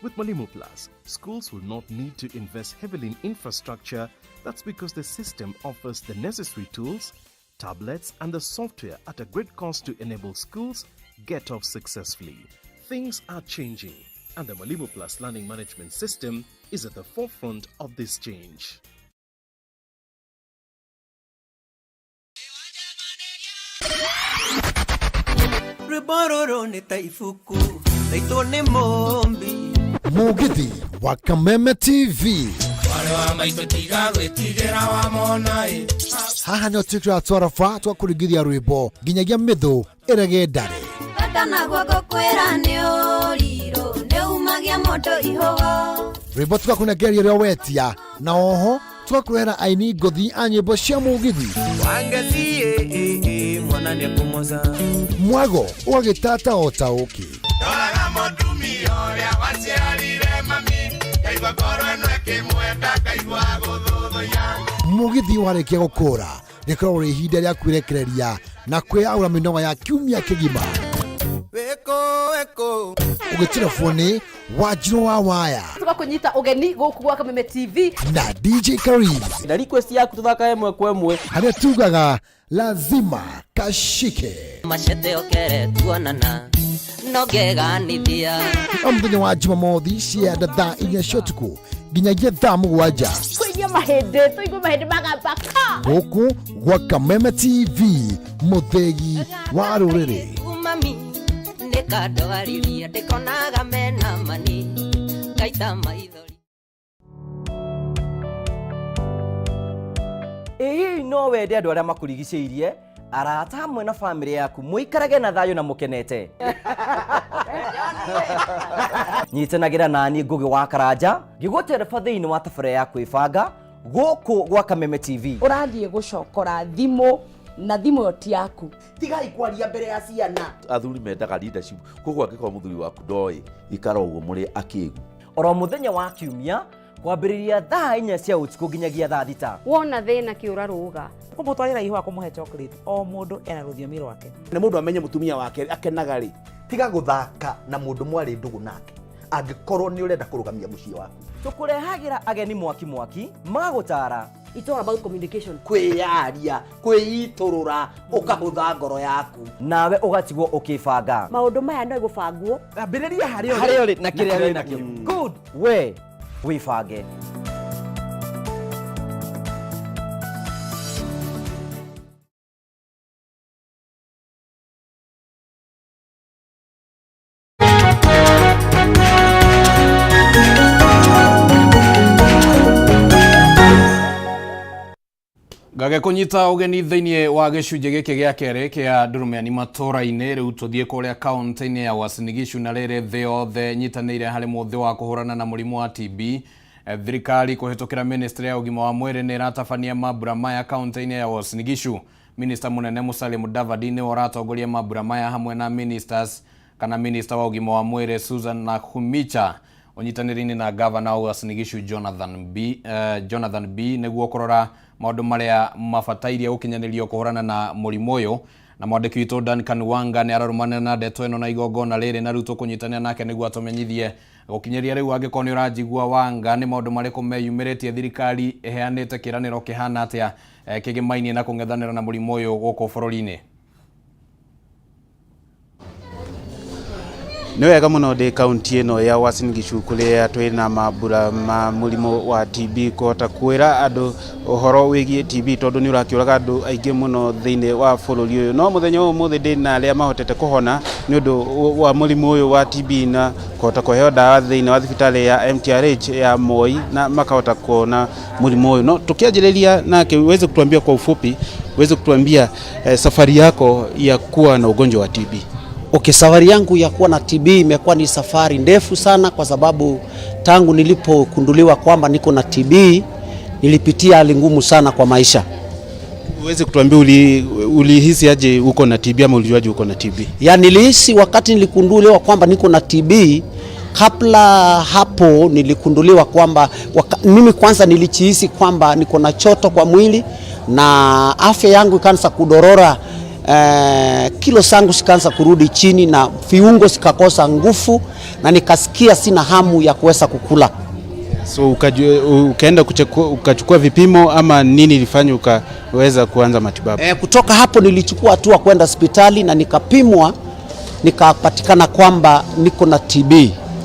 With Mwalimu Plus, schools will not need to invest heavily in infrastructure. That's because the system offers the necessary tools, tablets, and the software at a great cost to enable schools get off successfully. Things are changing, and the Mwalimu Plus Learning Management System is at the forefront of this change. Rwĩmbo rũrũ nĩ ta ibuku. Maitũ nĩ mũmbi. Mugithi wa Kameme TV. Mwarĩ wa maitũ tiga gwĩtigĩra wamona ĩ. Haha nĩho twĩkĩraga twaraba twa kũringithia rwĩmbo nginyagia mĩthũ ĩrege ndare. Bata naguo ngũkwĩra nĩ ũrirũ nĩ umagia mũndũ ihũgo. Rwĩmbo tũgakũnengeria ũrĩa wetia na oho tũgakũrehera aini ngũthi a nyĩmbo cia mũgithi. Wangeci mwana nĩekũmoca. Mwago ũgagĩtata o ta ũkĩ. Ndoraga mũtumia ũrĩa waciarire mami ngaigua ngoro ĩno ĩkĩmwenda ngaigua gũthũthũya. Mũgithi warĩkia gũkũra rĩkoragwo rĩ ihinda rĩa kwĩrekereria na kwĩyaũra mĩnoga ya kiumia kĩgima. Wĩkũ wĩkũ. Ũgĩtirabwo nĩ Wanjirũ wa Waya Tũgakũnyita ũgeni gũkũ gwa Kameme TV. na DJ Karim na request yaku tuthaka ĩmwe kwa ĩmwe harĩa tugaga lazima kashike. Machete okere tuonana no ngeganithia. O mũthenya wa Jumamothi cianda thaa 4 cia ũtukũ nginyagia thaa 7 Tũigue mahĩndĩ, tũigue mahĩndĩ magamba ka. Gũkũ gwa Kameme TV, mũthĩgi wa rũrĩrĩ. Mami nĩkandwariria ndĩkonaga mena mani ngaita maithori. Ĩ hihi no wende andũ arĩa makũrigicĩirie, arata hamwe na bamĩrĩ yaku mũikarage na thayũ na mũkenete? Nyitanagĩra nani Ngũgĩ wa Karanja ngĩgũtereba thĩinĩ wa tabarĩra ya kwĩbanga gũkũ gwa Kameme TV. Ũrathiĩ gũcokora thimũ na thimũ ĩyo ti yaku. Tigai kwaria mbere ya ciana. Athuri mendaga leadership, koguo angĩkorwo mũthuri waku ndoĩ, ikara ũguo mũrĩ akĩgu. Oro mũthenya wa kiumia kwambĩrĩria thaa 4 cia ũtukũ nginyagia thaa 6. Wona thĩna kĩũra rũga. Kũmũtwarĩra ihũa kũmũhe chocolate, o mũndũ ena rũthiomi rwake. Nĩ mũndũ amenye mũtumia wake akenaga rĩ, tiga gũthaka na mũndũ mwarĩ ndũgũ nake angĩkorwo nĩ ũrenda kũrũgamia mũciĩ waku. Tũkũrehagĩra ageni mwaki mwaki magũtara. It's all about communication. Kwĩyaria, kwĩitũrũra, ũkahũtha ngoro yaku. Nawe ũgatigwo ũkĩbanga. Maũndũ maya no gũbangwo. Ambĩrĩria harĩa ũrĩ. Harĩa ũrĩ na kĩrĩa wĩ nakĩo. Good. We wĩbange. Ngage kunyita ũgeni thĩinĩ wa gĩcunjĩ gĩkĩ gĩa kerĩ kĩa Ndũrũmĩani matũra-inĩ. Rĩu tũthiĩ kũrĩa kaũntĩ-inĩ ya Uasin Gishu na rĩrĩ thĩ yothe nyitanĩire harĩ mũthĩ wa kũhũrana na mũrimũ wa TB. Thirikari kũhĩtũkĩra ministry ya ũgima wa mwĩrĩ nĩ ĩratabania mambura maya kaũntĩ-inĩ ya Uasin Gishu. Minista mũnene Musalia Mudavadi nĩwe ũratongoria mambura maya hamwe na ministers kana minista wa ũgima wa mwĩrĩ Susan Nakhumicha ũnyitanĩri-inĩ na gavana wa Uasin Gishu Jonathan B nĩguo kũrora maũndũ marĩa mabatairie gũkinyanĩrio kũhũrana na mũrimũ ũyũ. Na mwandĩki witũ Duncan Wanga nĩ ararũmanĩra na ndeto ĩno na igongona rĩrĩ na rĩu tũkũnyitanĩra nake nĩguo atũmenyithie gũkinyĩria rĩu. Angĩkorwo nĩ ũranjigua Wanga, nĩ maũndũ marĩkũ meyumĩrĩtie thirikari ĩheanĩte kĩĩranĩro kĩhana atĩa kĩgĩmainie na kũng'ethanĩra na mũrimũ ũyũ gũkũ bũrũri-inĩ? Nĩ wega mũno ndĩ kaunti ĩno ya Uasin Gishu kũrĩa twĩna mambura ma mũrimũ wa TB kũhota kwĩra andũ ũhoro wĩgiĩ TB tondũ nĩ ũrakĩũraga andũ aingĩ mũno thĩinĩ wa bũrũri ũyũ. No mũthenya ũyũ ũmũthĩ ndĩ na arĩa mahotete kũhona nĩ ũndũ wa mũrimũ ũyũ wa TB na kũhota kũheo ndawa thĩinĩ wa thibitarĩ ya MTRH ya Moi na makahota kuona mũrimũ ũyũ. No tukianjĩrĩria nake, uweze kutuambia kwa ufupi, uweze kutuambia safari yako ya kuwa na ugonjwa wa TB. Okay, safari yangu ya kuwa na TB imekuwa ni safari ndefu sana kwa sababu tangu nilipogunduliwa kwamba niko na TB nilipitia hali ngumu sana kwa maisha. Uweze kutuambia ulihisi aje uko na TB ama ulijuaje uko na TB? Ya, nilihisi wakati niligunduliwa kwamba niko na TB. Kabla hapo niligunduliwa kwamba mimi kwanza nilijihisi kwamba niko na choto kwa mwili na afya yangu ikaanza kudorora. Kilo zangu zikaanza kurudi chini na viungo zikakosa nguvu na nikasikia sina hamu ya kuweza kukula. So ukaenda ukachukua vipimo ama nini ilifanya ukaweza kuanza matibabu? Kutoka hapo nilichukua hatua kwenda hospitali na nikapimwa, nikapatikana kwamba niko na TB.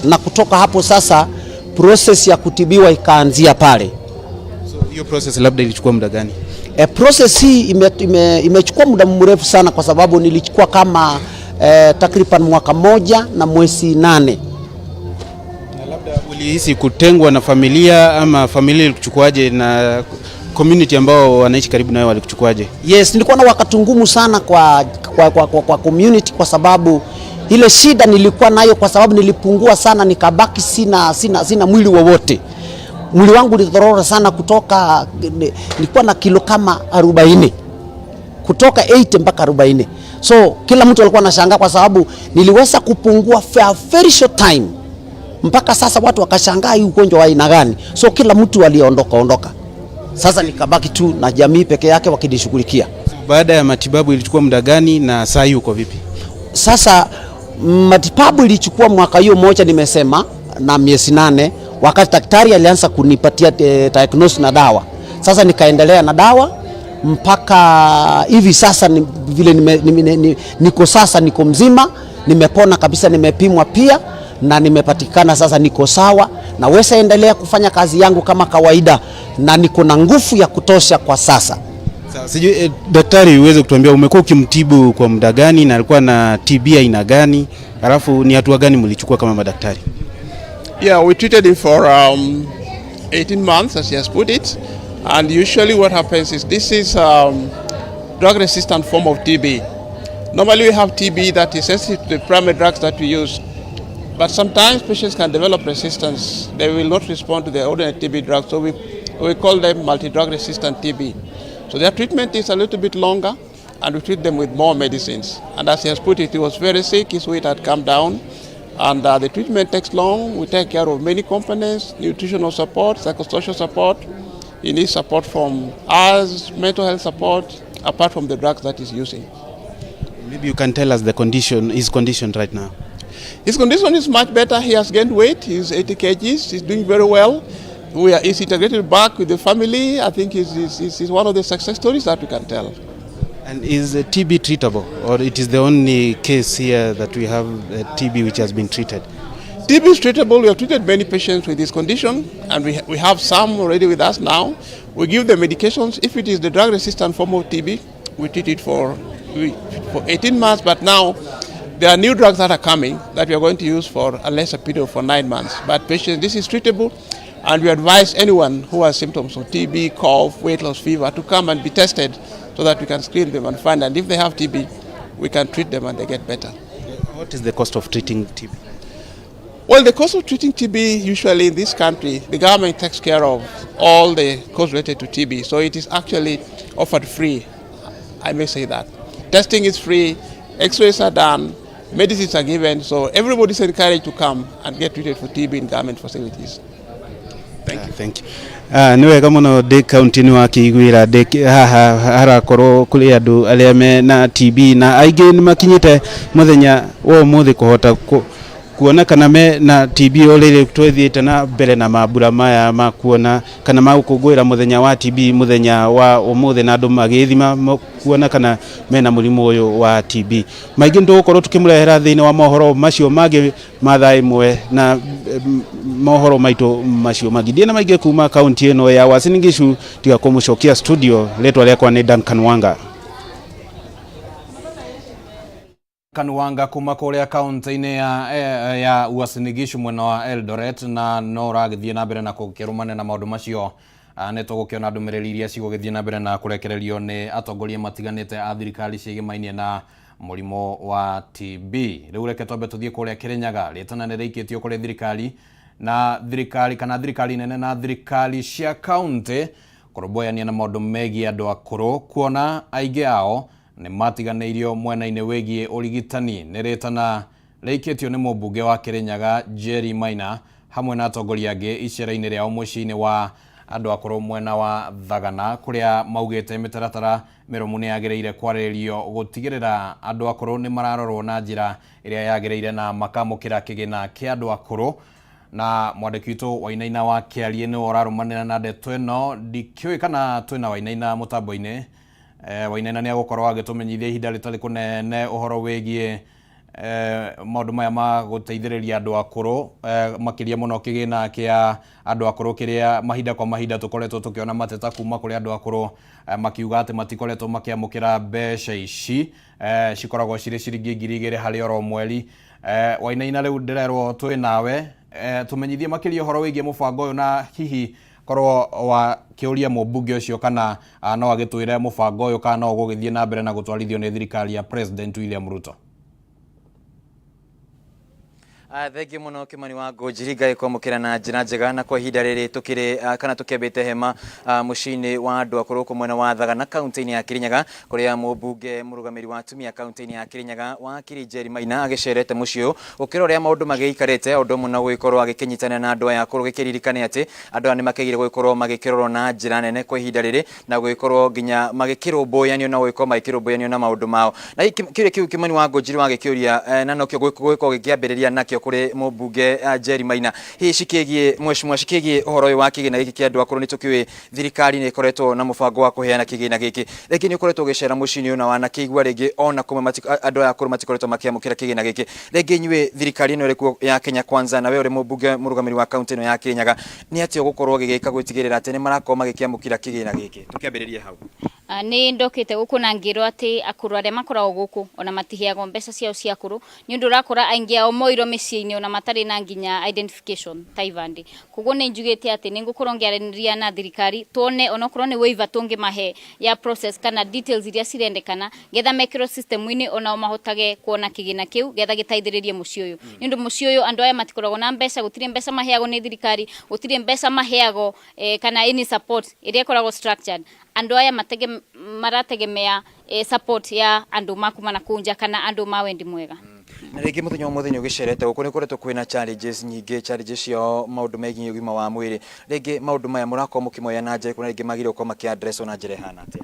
Na kutoka hapo sasa process ya kutibiwa ikaanzia pale. So hiyo process labda ilichukua muda gani? Process hii imechukua muda mrefu sana kwa sababu nilichukua kama takriban mwaka moja na mwezi 8. Na labda ulihisi kutengwa na familia ama familia ilikuchukuaje na community ambao wanaishi karibu nawe walikuchukuaje? Yes, nilikuwa na wakati ngumu sana kwa community kwa sababu ile shida nilikuwa nayo, kwa sababu nilipungua sana, nikabaki sina mwili wowote. Mwili wangu ulidhorora sana, kutoka nilikuwa na kilo kama 40, kutoka 80 mpaka 40. So kila mtu alikuwa anashangaa kwa sababu niliweza kupungua for a very short time, mpaka sasa watu wakashangaa hii ugonjwa wa aina gani. So kila mtu aliondoka ondoka. Sasa nikabaki tu na jamii peke yake wakinishughulikia. Baada ya matibabu ilichukua muda gani na saa hii uko vipi? Sasa matibabu ilichukua mwaka hiyo moja nimesema na miezi 8, wakati daktari alianza kunipatia diagnosis na dawa. Sasa nikaendelea na dawa mpaka hivi sasa vile niko sasa niko mzima, nimepona kabisa, nimepimwa pia na nimepatikana sasa niko sawa, naweza endelea kufanya kazi yangu kama kawaida na niko na nguvu ya kutosha kwa sasa. Sasa sijui daktari uweze kutuambia umekuwa ukimtibu kwa muda gani na alikuwa na TB aina gani, alafu ni hatua gani mlichukua kama madaktari? Yeah, we treated him for 18 months, as he has put it. And usually what happens is this is drug resistant form of TB. Normally we have TB that is sensitive to the primary drugs that we use. But sometimes patients can develop resistance. They will not respond to the ordinary TB drugs, so we call them multi-drug resistant TB. So their treatment is a little bit longer, and we treat them with more medicines. And as he has put it, he was very sick, his weight had come down, and the treatment takes long. We take care of many components, nutritional support, psychosocial support. He needs support from us, mental health support, apart from the drugs that he's using. Maybe you can tell us his condition right now. His condition is much better. He has gained weight. He's 80 kgs. He's doing very well. He's integrated back with the family. I think he's one of the success stories that we can tell. And is TB treatable, or it is the only case here that we have TB which has been treated? TB is treatable. We have treated many patients with this condition, and we have some already with us now. We give them medications. If it is the drug-resistant form of TB, we treat it for 18 months, but now there are new drugs that are coming that we are going to use for a lesser period, for 9 months. But patients, this is treatable, and we advise anyone who has symptoms of TB, cough, weight loss, fever, to come and be tested so that we can screen them and find. And if they have TB, we can treat them and they get better. What is the cost of treating TB? Well, the cost of treating TB usually in this country, the government takes care of all the costs related to TB. So it is actually offered free, I may say that. Testing is free, x-rays are done, medicines are given, so everybody is encouraged to come and get treated for TB in government facilities. Thank you. Thank you. Nĩ wega mũno ndĩ kaunti-inĩ wa kĩiguĩra ndĩ haha harakorwo kũrĩ andũ arĩa me na TB na aingĩ nĩ makinyĩte mũthenya wa ũmũthĩ kũhota kuona kana me na TB o rĩrĩ twĩthiĩte na mbere na mambura maya ma kuona kana ma gũkũngũĩra mũthenya wa TB mũthenya wa ũmũthĩ na andũ magĩthima kuona kana mena mũrimũ ũyũ wa TB. Maingĩ nĩ tũgũkorwo tũkĩmũrehera thĩinĩ wa mohoro macio mangĩ ma thaa ĩmwe na mohoro maitũ macio mangĩ. Ndiĩ na maingĩ kuma kaunti ĩno ya Uasin Gishu tiga kũmũcokia studio. Rĩtwa rĩakwa nĩ Duncan Wanga. Kanuwanga kuma kuria kaunti-inĩ ya Uasin Gishu mwena wa Eldoret na no ũragĩthiĩ na mbere na gũkĩrũmana na maũndũ macio. Nĩ tũgũkĩona ndũmĩrĩri iria cigũgĩthiĩ na mbere na kũrekererio nĩ atongoria matiganĩte a thirikari ciĩgĩmainie na mũrimũ wa TB. Rĩu reke twambe tũthiĩ kũrĩa Kĩrĩnyaga. Rĩtana nĩ rĩikĩtio kũrĩ thirikari na thirikari kana thirikari nene na thirikari cia kaunti kũrũmbũyania na maũndũ megiĩ andũ akũrũ kuona aingĩ ao nĩ matiganĩirio mwena-inĩ wĩgiĩ ũrigitani. Nĩ rĩtana rĩikĩtio nĩ mũmbunge wa Kĩrĩnyaga Jerry Maina hamwe na atongoria angĩ icera-inĩ rĩao mũciĩ-inĩ wa andũ akũrũ mwena wa Thagana kũrĩa maugĩte mĩtaratara mĩrũmu nĩ yagĩrĩire kwarĩrĩrio gũtigĩrĩra andũ akũrũ nĩ mararorwo na njĩra ĩrĩa yagĩrĩire na makamũkĩra kĩgĩna kĩa andũ akũrũ. Na mwandĩki witũ Wainaina wa Kĩarie nĩwe ũrarũmanĩra na ndeto ĩno. Ndikĩũĩ kana twĩna Wainaina mũtambo-inĩ. Wainaina nĩ agũkorwo agĩtũmenyithia ihinda rĩtarĩ kũnene ũhoro wĩgiĩ Maũndũ maya ma gũteithĩrĩria andũ akũrũ, makĩria mũno kĩgĩna kĩa andũ akũrũ kĩrĩa mahinda kwa mahinda tũkoretwo tũkĩona mateta kuma kũrĩ andũ akũrũ, makiuga atĩ matikoretwo makĩamũkĩra mbeca ici, cikoragwo cirĩ ciringi 2000 harĩ oro mweri. Wainaina, rĩu ndĩrerwo twĩ nawe, tũmenyithie makĩria ũhoro wĩgiĩ mũbango ũyũ, na hihi korwo wa kĩũria mũmbunge ũcio kana no agĩtwĩre mũbango ũyũ kana no ũgũgĩthiĩ na mbere na gũtwarithio nĩ thirikari ya President William Ruto. Thengiũ mũno Kimani wa Ngũnjiri, ngagĩkwamũkĩra na njĩra njega. Na kwa ihinda rĩrĩ tũkĩrĩ kana tũkĩambĩte hema mũciĩ-inĩ wa andũ akũrũ kũ mwena wa Thagana, kaunti-inĩ ya Kirinyaga, kũrĩa mũmbunge mũrũgamĩrĩri wa atumia kaunti-inĩ ya Kirinyaga, wakiri Njeri Maina, agĩcerete mũciĩ ũyũ gũkĩra ũrĩa maũndũ magĩikarĩte, o ũndũ ũmwe na gũgĩkorwo agĩkĩnyitanĩra na andũ aya akũrũ, gĩkĩririkane atĩ andũ aya nĩ makĩgire gũgĩkorwo magĩkĩrorwo na njĩra nene kwa ihinda rĩrĩ, na gũgĩkorwo nginya magĩkĩrũmbũyanio na gũgĩkorwo magĩkĩrũmbũyanio na maũndũ mao. Na kĩũria kĩu Kimani wa Ngũnjiri wagĩkĩũria, na nokĩo gũgĩkorwo gĩkĩambĩrĩria nakĩo kũrĩ mũmbunge Njeri Maina, hihi cikĩgiĩ mheshimiwa, cikĩgiĩ ũhoro ũyũ wa kĩgĩna gĩkĩ kĩa andũ akũrũ, nĩ tũkĩũĩ thirikari nĩ ĩkoretwo na mũbango wa kũheana kĩgĩna gĩkĩ. Rĩngĩ nĩ ũkoretwo ũgĩcera mũciĩ-inĩ ũyũ na wanakĩigua rĩngĩ ona kũmwe andũ aya akũrũ matikoretwo makĩamũkĩra kĩgĩna gĩkĩ. Rĩngĩ inyuĩ thirikari ĩno ĩrĩ kuo ya Kenya Kwanza, na we ũrĩ mũmbunge mũrũgamĩrĩri wa kaunti ĩno ya Kirinyaga, nĩ atĩa ũgũkorwo ũgĩgĩka gwĩtigĩrĩra atĩ nĩ marakorwo magĩkĩamũkĩra kĩgĩna gĩkĩ? Tũkĩambĩrĩrie hau. Nĩ ndokĩte gũkũ na ngĩrwo atĩ akũrũ arĩa makoragwo gũkũ ona matiheagwo mbeca ciao cia akũrũ, nĩ ũndũ ũrakora aingĩ ao moirwo mĩciĩ-inĩ ona matarĩ na nginya identification ta ibandĩ. Koguo nĩ njugĩte atĩ nĩ ngũkorwo ngĩaranĩria na thirikari, tuone onokorwo nĩ waiver tũngĩmahe ya process kana details iria cirendekana, getha mekĩrwo system-inĩ onao mahotage kuona kĩgĩna kĩu, getha gĩteithĩrĩrie mũciĩ ũyũ, nĩ ũndũ mũciĩ ũyũ andũ aya matikoragwo na mbeca. Gũtirĩ mbeca maheagwo nĩ thirikari, gũtirĩ mbeca maheagwo kana any support ĩrĩa ĩkoragwo structured. Andũ aya marategemea support ya andũ makuma na kũu nja kana andũ ma wendi mwega. Na rĩngĩ mũthenya ũmũthĩ nĩ ũgĩcerete gũkũ, nĩ ũkoretwo kwĩna challenges nyingĩ, challenges cia maũndũ megiĩ ũgima wa mwĩrĩ. Rĩngĩ maũndũ maya mũrakorwo mũkĩmoya na njĩra ĩrĩkũ, na rĩngĩ magĩrĩirwo gũkorwo makĩ address na njĩra ĩhana atĩa?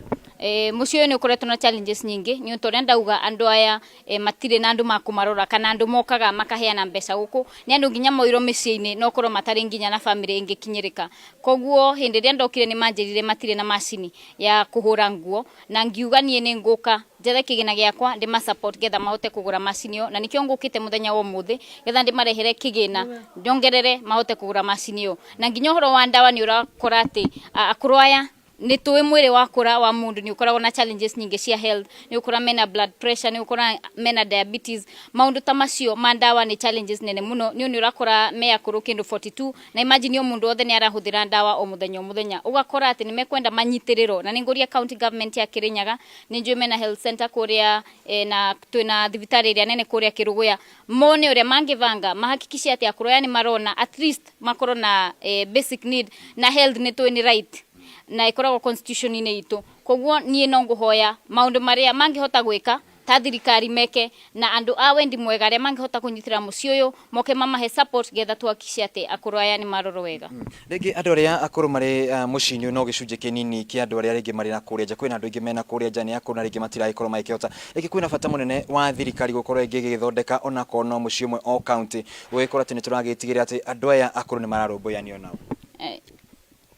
Mũciĩ ũyũ nĩ ũkoretwo na challenges nyingĩ, nĩ ũndũ ũrĩa ndauga, andũ aya matirĩ na andũ makũmarora kana andũ mokaga makaheana mbeca gũkũ. Nĩ andũ nginya moirwo mĩciĩ-inĩ no korwo matarĩ nginya na family ĩngĩkinyĩrĩka. Koguo hĩndĩ ĩrĩa ndokire nĩ manjĩrire matirĩ na macini ya kũhũra nguo, na ngiuga niĩ nĩ ngũka njethe kĩgĩna gĩakwa ndĩma support getha mahote kũgũra macini ĩyo, na nĩkĩo ngũkĩte mũthenya wa ũmũthĩ getha ndĩmarehere kĩgĩna nyongerere mahote kũgũra macini ĩyo. Na nginya ũhoro wa ndawa, nĩ ũrakora atĩ akũrũ aya, nĩ tũĩ mwĩrĩ wakũra wa mũndũ nĩ ũkoragwo na challenges nyingĩ cia health. Nĩ ũkora mena blood pressure, nĩ ũkora mena diabetes. Maũndũ ta macio ma ndawa nĩ challenges nene mũno, nĩ ũrakora me akũrũ kĩndũ 42, na imagine o mũndũ wothe nĩ arahũthĩra ndawa o mũthenya o mũthenya. Ũgakora atĩ nĩ mekwenda manyitĩrĩrwo, na nĩ ngũria county government ya Kirinyaga, nĩ njũĩ mena health center kũrĩa, na twĩna thibitarĩ ĩrĩa nene kũrĩa Kĩrũgũya, mone ũrĩa mangĩbanga mahakikishe atĩ akũrũ aya nĩ marona at least makorwo na basic need, na health nĩ tũĩ nĩ right na ĩkoragwo constitution-inĩ itũ. Koguo niĩ no ngũhoya maũndũ marĩa mangĩhota gwĩka ta thirikari meke, na andũ a wendi mwega arĩa mangĩhota kũnyitĩra mũciĩ ũyũ moke mamahe support, getha tuhakikishe atĩ akũrũ aya nĩ marorwo wega. Rĩngĩ andũ arĩa akũrũ marĩ mũciĩ-inĩ ũyũ no gĩcunjĩ kĩnini kĩa andũ arĩa rĩngĩ marĩ na kũrĩa nja. Kwĩna andũ aingĩ mena kũrĩa nja, nĩ akũrũ na rĩngĩ matiragĩkorwo magĩkĩhota. Rĩngĩ kwĩna bata mũnene wa thirikari gũkorwo ĩngĩ ĩgĩgĩthondeka onakorwo no mũciĩ ũmwe o county, gũgĩkorwo atĩ nĩ tũragĩtigĩrĩra atĩ andũ aya akũrũ nĩ mararũmbũyanio nao.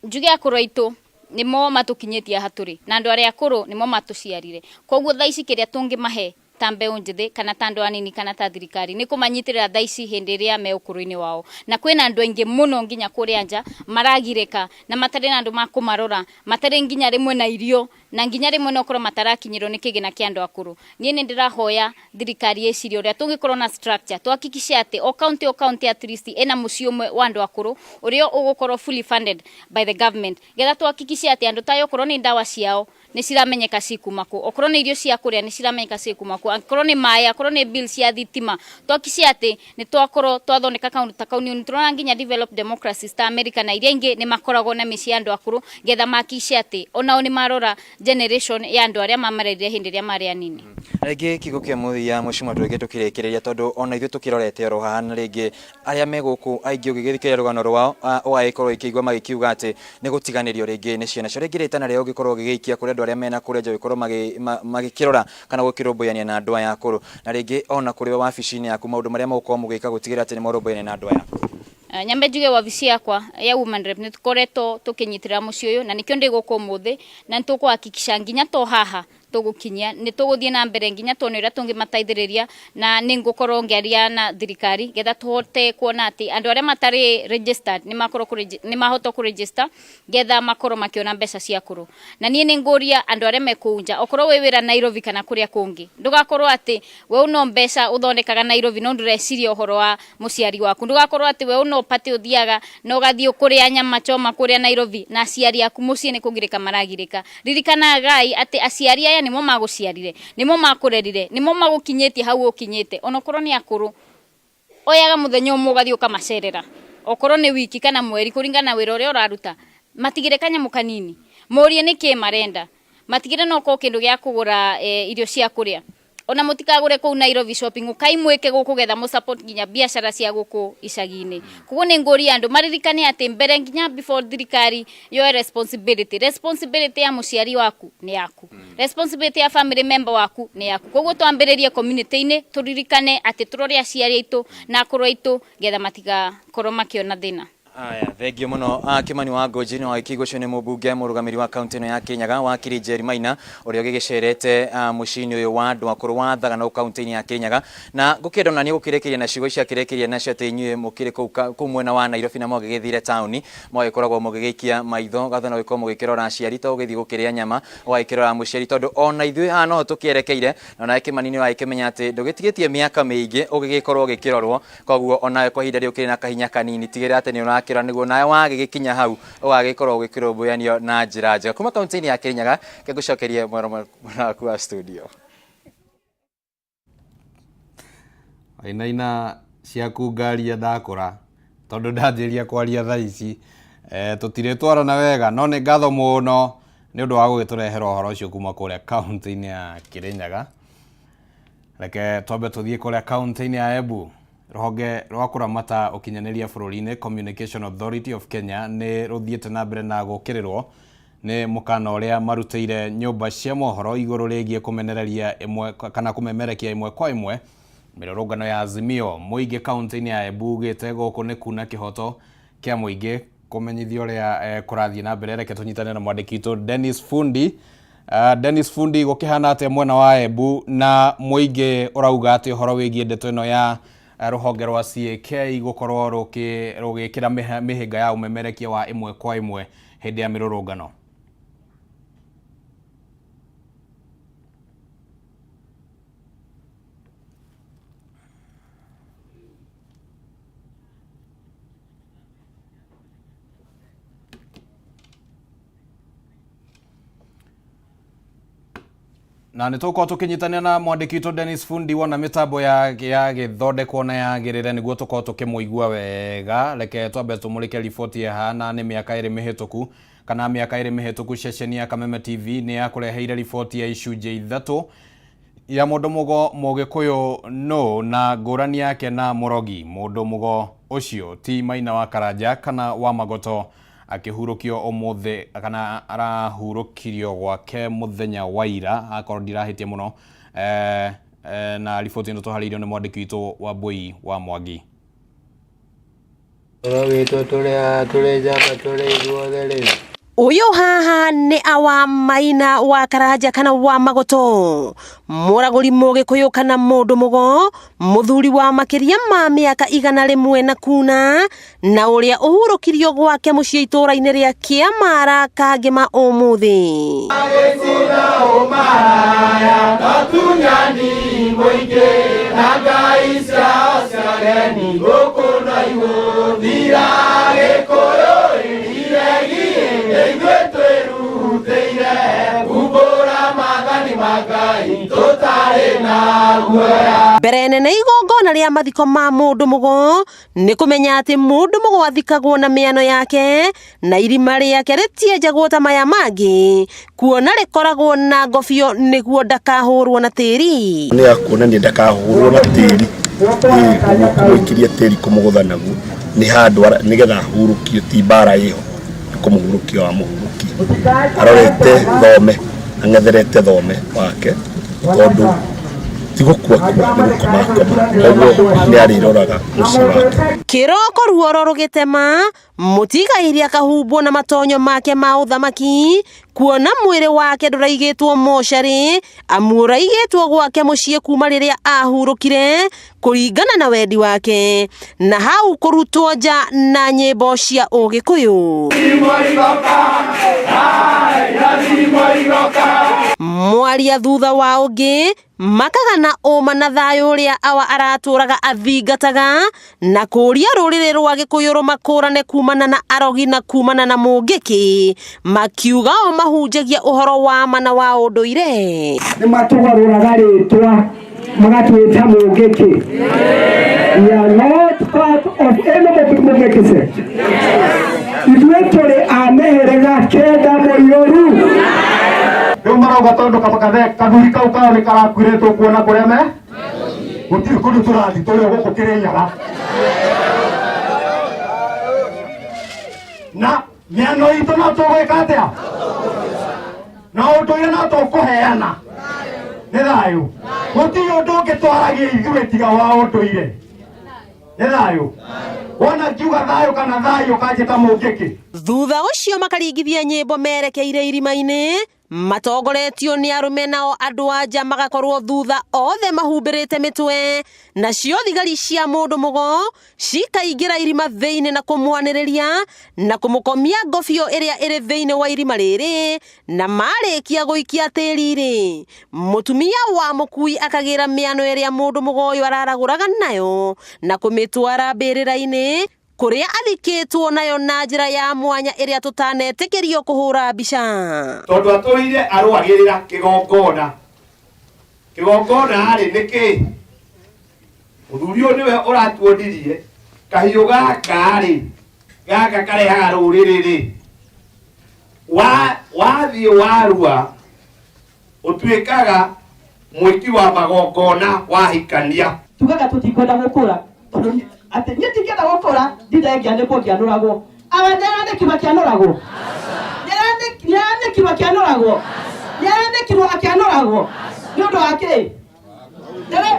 Njuge akũrũ aitũ nĩmo matũkinyĩtie haha tũrĩ, na andũ arĩa akũrũ nĩmo matũciarire. Koguo thaa ici kĩrĩa tũngĩmahe ta mbeũ njĩthĩ kana ta andũ anini kana ta thirikari nĩ kũmanyitĩrĩra thaa ici hĩndĩ ĩrĩa me ũkũrũ-inĩ wao. Na kwĩna andũ aingĩ mũno nginya kũrĩa nja maragirĩka na matarĩ na andũ ma kũmarora, matarĩ nginya rĩmwe na irio, na nginya rĩmwe no ũkorwo matarakinyĩrwo nĩ kĩgĩna kĩa andũ akũrũ. Niĩ nĩ ndĩrahoya thirikari ĩcirie ũrĩa tũngĩkorwo na structure, tuhakikishe atĩ o county o county at least ĩna mũciĩ ũmwe wa andũ akũrũ ũrĩa ũgũkorwo fully funded by the government, getha tuhakikishe atĩ andũ ta aya okorwo nĩ ndawa ciao nĩ ciramenyeka cikuma kũ, okorwo nĩ irio cia kũrĩa nĩ ciramenyeka cikuma kũ, angĩkorwo nĩ maĩ, akorwo nĩ bill cia thitima, tuhakikishe atĩ nĩ twakorwo twathondeka kaũndũ ta kau. Nĩ tũrona nginya developed democracies ta America na iria ingĩ nĩ makoragwo na mĩciĩ ya andũ akũrũ, getha mahakikishe atĩ onao nĩ marora generation ya andũ arĩa mamarerire hĩndĩ ĩrĩa marĩ anini. Na rĩngĩ kiugo kĩa mũthia, mheshimiwa, tũrĩngĩ tũkĩrĩkĩrĩria, tondũ ona ithuĩ tũkĩrorete oro haha, na rĩngĩ arĩa me gũkũ aingĩ ũgĩgĩthikĩrĩria rũgano rwao, ũgagĩkorwo ũkĩigua magĩkiuga atĩ nĩ gũtiganĩrio rĩngĩ nĩ ciana ciao. Rĩngĩ rĩtana rĩao ũngĩkorwo ũgĩgĩikia kũrĩ andũ arĩa mena kũrĩa nja gũgĩkorwo magĩkĩrora kana gũkĩrũmbũyania na andũ aya akũrũ, na rĩngĩ ona kũrĩ we wabici-inĩ yaku, maũndũ marĩa mũgũkorwo mũgĩka gũtigĩrĩra atĩ nĩ mwarũmbũyania na andũ aya akũrũ? Nyambe njuge wabici yakwa ya woman rep nĩ tũkoretwo tũkĩnyitĩrĩra mũciĩ ũyũ, na nĩkĩo ndĩ gũkũ ũmũthĩ, na nĩ tũkũhakikisha nginya to haha. Tũgũkinyia nĩ tũgũthiĩ na mbere nginya tuone ũrĩa tũngĩmateithĩrĩria, na nĩ ngũkorwo ngĩaria na thirikari getha tũhote kuona atĩ andũ arĩa matarĩ registered nĩ makorwo nĩ mahota kũ register getha makorwo makĩona mbeca cia akũrũ. Na niĩ nĩ ngũria andũ arĩa me kũu nja, okorwo wĩ wĩra Nairobi kana kũrĩa kũngĩ, ndũgakorwo atĩ we no mbeca ũthondekaga Nairobi no ndũreciria ũhoro wa mũciari waku. Ndũgakorwo atĩ we no party ũthiaga na ũgathiĩ kũrĩa nyama choma kũrĩa Nairobi na aciari aku mũciĩ nĩ kũgirĩka maragirĩka. Ririkanagai atĩ aciari aya nĩmo magũciarire, nĩmo makũrerire, nĩmo magũkinyĩtie hau ũkinyĩte, onokorwo nĩ akũrũ. Oyaga mũthenya ũmwe ũgathiĩ ũkamacerera, okorwo nĩ wiki kana mweri kũringana na wĩra ũrĩa ũraruta, matigĩre kanyamũ kanini, morie nĩkĩ marenda, matigĩre no korwo kĩndũ gĩa kũgũra irio cia kũrĩa. Ona mũtikagũre kũu Nairobi shopping, ũkai mwĩke gũkũ getha mũ support nginya biacara cia gũkũ icagi-inĩ. Koguo nĩ ngũria andũ maririkane atĩ mbere nginya before thirikari yoe responsibility, responsibility ya mũciari waku nĩ yaku, responsibility ya family member waku nĩ yaku. Koguo twambĩrĩrie community-inĩ, tũririkane atĩ tũrore aciari aitũ na akũrũ aitũ getha matigakorwo makĩona thĩna. Aya, thengio mũno Kimani wa Ngũnji nĩ wagĩkĩigua ũcio nĩ mũmbunge mũrũgamĩrĩri wa kaunti ĩno ya Kirinyaga wakiri Njeri Maina ũrĩa ũgĩgĩcerete mũciĩ-inĩ ũyũ wa andũ akũrũ wa Thagana kaunti-inĩ ya Kirinyaga. Na ngũkĩenda ona niĩ gũkĩrĩkĩria na ciugo ici akĩrĩkĩria nacio atĩ inyuĩ mũkĩrĩ kũu mwena wa Nairobi na mwagĩgĩthire taũni mũgagĩkoragwo mũgĩgĩikia maitho gathana gũgĩkorwo mũgĩkĩrora aciari to gũgĩthiĩ gũkĩrĩa nyama ũgagĩkĩrora mũciari tondũ ona ithuĩ haha noho tũkĩerekeire na onawe Kimani nĩ ũragĩkĩmenya atĩ ndũgĩtigĩtie mĩaka mĩingĩ ũgĩgĩkorwo ũgĩkĩrorwo. Koguo onawe kwa ihinda rĩu ũkĩrĩ na kahinya kanini tigĩrĩra atĩ nĩ ũrakĩrora nĩguo nawe wagĩgĩkinya hau ũgagĩkorwo ũgĩkĩrũmbũyanio na njĩra njega. Kuma kaunti-inĩ ya Kirinyaga, reke ngũcokerie mwena waku wa studio. Wainaina ciaku ngaria ndakũra tondũ ndanjĩria kwaria thaa ici tũtirĩtwarana wega no nĩ ngatho mũno nĩ ũndũ wa gũgĩtũrehera ũhoro ũcio kuma kũrĩa kaunti-inĩ ya Kĩrĩnyaga. Reke twambe tũthiĩ kũrĩa kaunti-inĩ ya Embu. Rũhonge rwa kũramata ũkinyanĩria bũrũri-inĩ Communication Authority of Kenya nĩ rũthiĩte na mbere na gũkĩrĩrwo nĩ mũkana ũrĩa marutĩire nyũmba cia mohoro igũrũ rĩgiĩ kũmenereria ĩmwe kana kũmemerekia ĩmwe kwa ĩmwe mĩrũrũngano ya Azimio. Mũingĩ kaunti-inĩ ya Embu ugĩte gũkũ nĩ kuna kĩhoto kĩa mũingĩ kũmenyithio ũrĩa kũrathiĩ na mbere. Reke tũnyitane na mwandĩki witũ Dennis Fundi. Dennis Fundi, gũkĩhana atĩa mwena wa Embu na mũingĩ ũrauga atĩ ũhoro wĩgiĩ ndeto ĩno ya rũhonge rwa CAK gũkorwo rũgĩkĩra mĩhĩnga ya ũmemerekia wa ĩmwe kwa ĩmwe hĩndĩ ya mĩrũrũngano? Na nä tåkorwo tå kä nyitanä na mwandä witå Dennis Fundi wona mä tambo yagĩthondekwo na yagĩrĩre nĩguo tũkorwo tũkĩmũigua wega. Reke twambe tũmũrĩke riboti ĩhana nĩ mĩaka ĩrĩ mĩhĩtũku kana mĩaka ĩrĩ mĩhĩtũku ceceni ya Kameme TV nĩ yakũreheire riboti ya icunjĩ ithatũ ya mũndũ mũgo mũgĩkũyũ nũ na ngũrani yake na mũrogi. Mũndũ mũgo ũcio ti Maina wa Karanja kana wa Magoto akĩhurũkio ũmũthĩ kana arahurũkirio gwake mũthenya wa ira akorwo ndirahĩtia mũno na riboti ĩno tũharĩirio nĩ mwandĩki witũ wa Mbũi wa Mwangi. Ũhoro witũ tũrĩ tũrĩ njamba tũrĩ ithuothe rĩ. Ũyũ haha nĩ awa Maina wa Karanja kana wa Magoto, mũragũri mũgĩkũyũ kana mũndũ mũgo, mũthuri wa makĩria ma mĩaka 100 na kuna, na ũrĩa ũhurũkirio gwake mũciĩ itũũra-inĩ rĩa Kĩamara Kangĩma ũmũthĩ. Mbere nene igongona rĩa mathiko ma mũndũ mũgo nĩ kũmenya atĩ mũndũ mũgo athikagwo na mĩano yake na irima rĩake rĩtienjagwo ta maya mangĩ, kuona rĩkoragwo na ngobio nĩguo ndakahũrwo na tĩri. Nĩ ya kuonania ndakahũrwo na tĩri, ũguo kũmũikĩria tĩri kũmũgũtha naguo nĩ handũ nĩgetha ahurũkio, ti mbara ĩho, nĩ kũmũhurũkia wamũhurũkia. Arorete thome, ang'etherete thome wake tondũ Ti gũkua akua, nĩ gũkoma akoma. Koguo nĩ arĩroraga mũciĩ wake. Kĩroko ruoro rũgĩtema, mũtigairĩ akahumbwo na matonyo make ma ũthamaki, kuona mwĩrĩ wake ndũraigĩtwo mocarĩ, amu ũraigĩtwo gwake mũciĩ kuma rĩrĩa ahurũkire kũringana na wendi wake, na hau kũrutwo nja na nyĩmbo cia Ũgĩkũyũ. Mwaria thutha wa ũngĩ makagana ũma na thayũ ũrĩa awa aratũraga athingataga na kũria rũrĩrĩ rwa Gĩkũyũ rũmakũrane kumana na arogi na kumana na mũngĩkĩ, makiuga o mahunjagia ũhoro wa ma na wa ũndũire. Nĩ matũgarũraga rĩtwa magatwĩta mũngĩkĩ. We are not part of any mũngĩkĩ sect. Ithuĩ tũrĩ a mĩhĩrĩga kenda mũiyũru. Rĩu marauga tondũ kathuri kau kao nĩ karakuire tũkuona kũrĩa me gũtirĩ kũndũ tũrathiĩ tũrĩ o gũkũ Kĩrĩnyaga na mĩano itũ no tũgwĩka atĩa na ũndũire no tũkũheana nĩ thayũ gũtirĩ ũndũ ũngĩ twaragia ithuĩ tiga wa ũndũire nĩ thayũ wona ngiuga thayũ kana thayũ ũkanjĩta mũngĩkĩ. Thutha ũcio makaringithia nyĩmbo merekeire irima-inĩ matongoretio nĩ arũme nao andũ a nja magakorwo thutha othe mahumbĩrĩte mĩtwe, nacio thigari cia mũndũ mũgo cikaingĩra irima thĩinĩ na kũmwanĩrĩria na kũmũkomia ngobio ĩrĩa ĩrĩ thĩinĩ wa irima rĩrĩ, na marĩkia gũikia tĩri-rĩ, mũtumia wa mũkui akagĩra mĩano ĩrĩa mũndũ mũgo ũyũ araragũraga nayo na kũmĩtwara mbĩrĩra-inĩ kũrĩa athikĩtwo nayo na njĩra ya mwanya ĩrĩa tũtanetĩkĩrio kũhũra mbica. Tondũ atũrire arũagĩrĩra kĩgongona. Kĩgongona rĩ nĩ kĩ? Mũthuri ũyũ nĩwe ũratuonirie kahiũ gaka rĩ, gaka karehaga rũrĩrĩ rĩ, wathiĩ warua ũtuĩkaga mwĩki wa magongona wahikania. Tugaga tũtikwenda gũkũra tondũ atĩ niĩ ndingĩenda gũkũra ndinde ngĩanĩkwo ngĩanũragwo. Awa nĩaranĩkirwo akĩanũragwo? Nĩaranĩkirwo akĩanũragwo? Nĩaranĩkirwo akĩanũragwo? Nĩ ũndũ wa kĩ?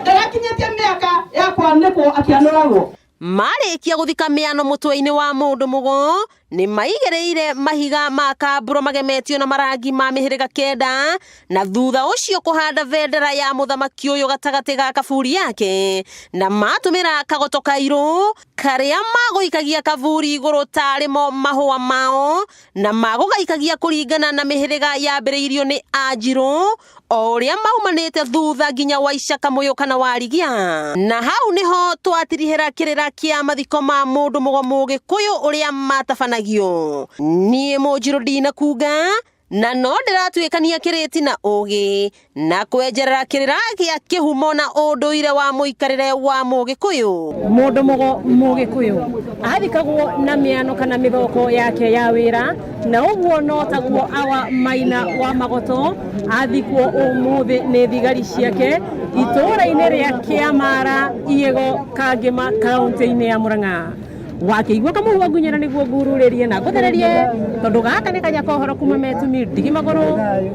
Ndarakinyĩtie mĩaka ya kwanĩkwo akĩanũragwo. Marĩkia gũthika mĩano mũtwe-inĩ wa mũndũ mũgo, nĩ maigĩrĩire mahiga ma kamburo magemetio na marangi ma mĩhĩrĩga kenda, na thutha ũcio kũhanda bendera ya mũthamaki ũyũ gatagatĩ ga kaburi yake, na matũmĩra kagoto kairũ karĩa magũikagia kaburi igũrũ tarĩ mo mahũa mao, na magũgaikagia kũringana na mĩhĩrĩga yambĩrĩirio nĩ Anjirũ o ũrĩa maumanĩte thutha nginya wa Icakamũyũ kana Warigia. Na hau nĩho twatirihĩra kĩrĩra kĩa mathiko ma mũndũ mũgo Mũgĩkũyũ ũrĩa matabanagio. Niĩ Mũnjirũ ndinakunga na no ndĩratuĩkania kĩrĩti na ũgĩ na kwenjerera kĩrĩra gĩa kĩhumo na ũndũire wa mũikarĩre wa Mũgĩkũyũ. Mũndũ mũgo Mũgĩkũyũ athikagwo na mĩano kana mĩthoko yake ya wĩra, na ũguo no taguo awa Maina wa Magoto athikwo ũmũthĩ nĩ thigari ciake itũũra-inĩ rĩa Kĩamara, Iĩgo, Kangĩma, kaũntĩ-inĩ ya Mũrang'a. Wakĩigua kamũhuho ngunyĩra nĩguo ngururĩrie na ngũthererie, tondũ gaka nĩ kanya ka ũhoro kuma Metumi ndigi magũrũ.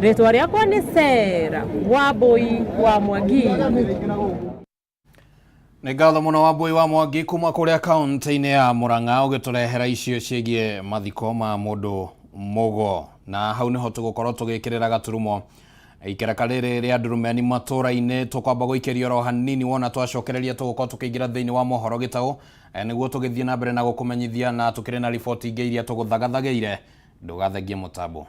Rĩtwa rĩakwa nĩ Sarah Wambũi wa Mwangi. Nĩ ngatho mũno Wambũi wa Mwangi kuma kũrĩa kaũntĩ-inĩ ya Mũrang'a ũgĩtũrehera icio ciĩgiĩ mathiko ma mũndũ mũgo. Na hau nĩho tũgũkorwo tũgĩkĩrĩra gaturumo ikereka rĩrĩ rĩa ndurumeni matũra-inĩ. Tũkwamba gũikĩria oro hanini wona twacokereria tũgũkorwo tũkĩingĩra thĩinĩ wa mohoro gĩtaũ nĩguo tũgĩthiĩ na mbere na gũkũmenyithia na tũkĩrĩ na riboti ingĩ iria tũgũthagathagĩire. Ndũgathengie mũtambo.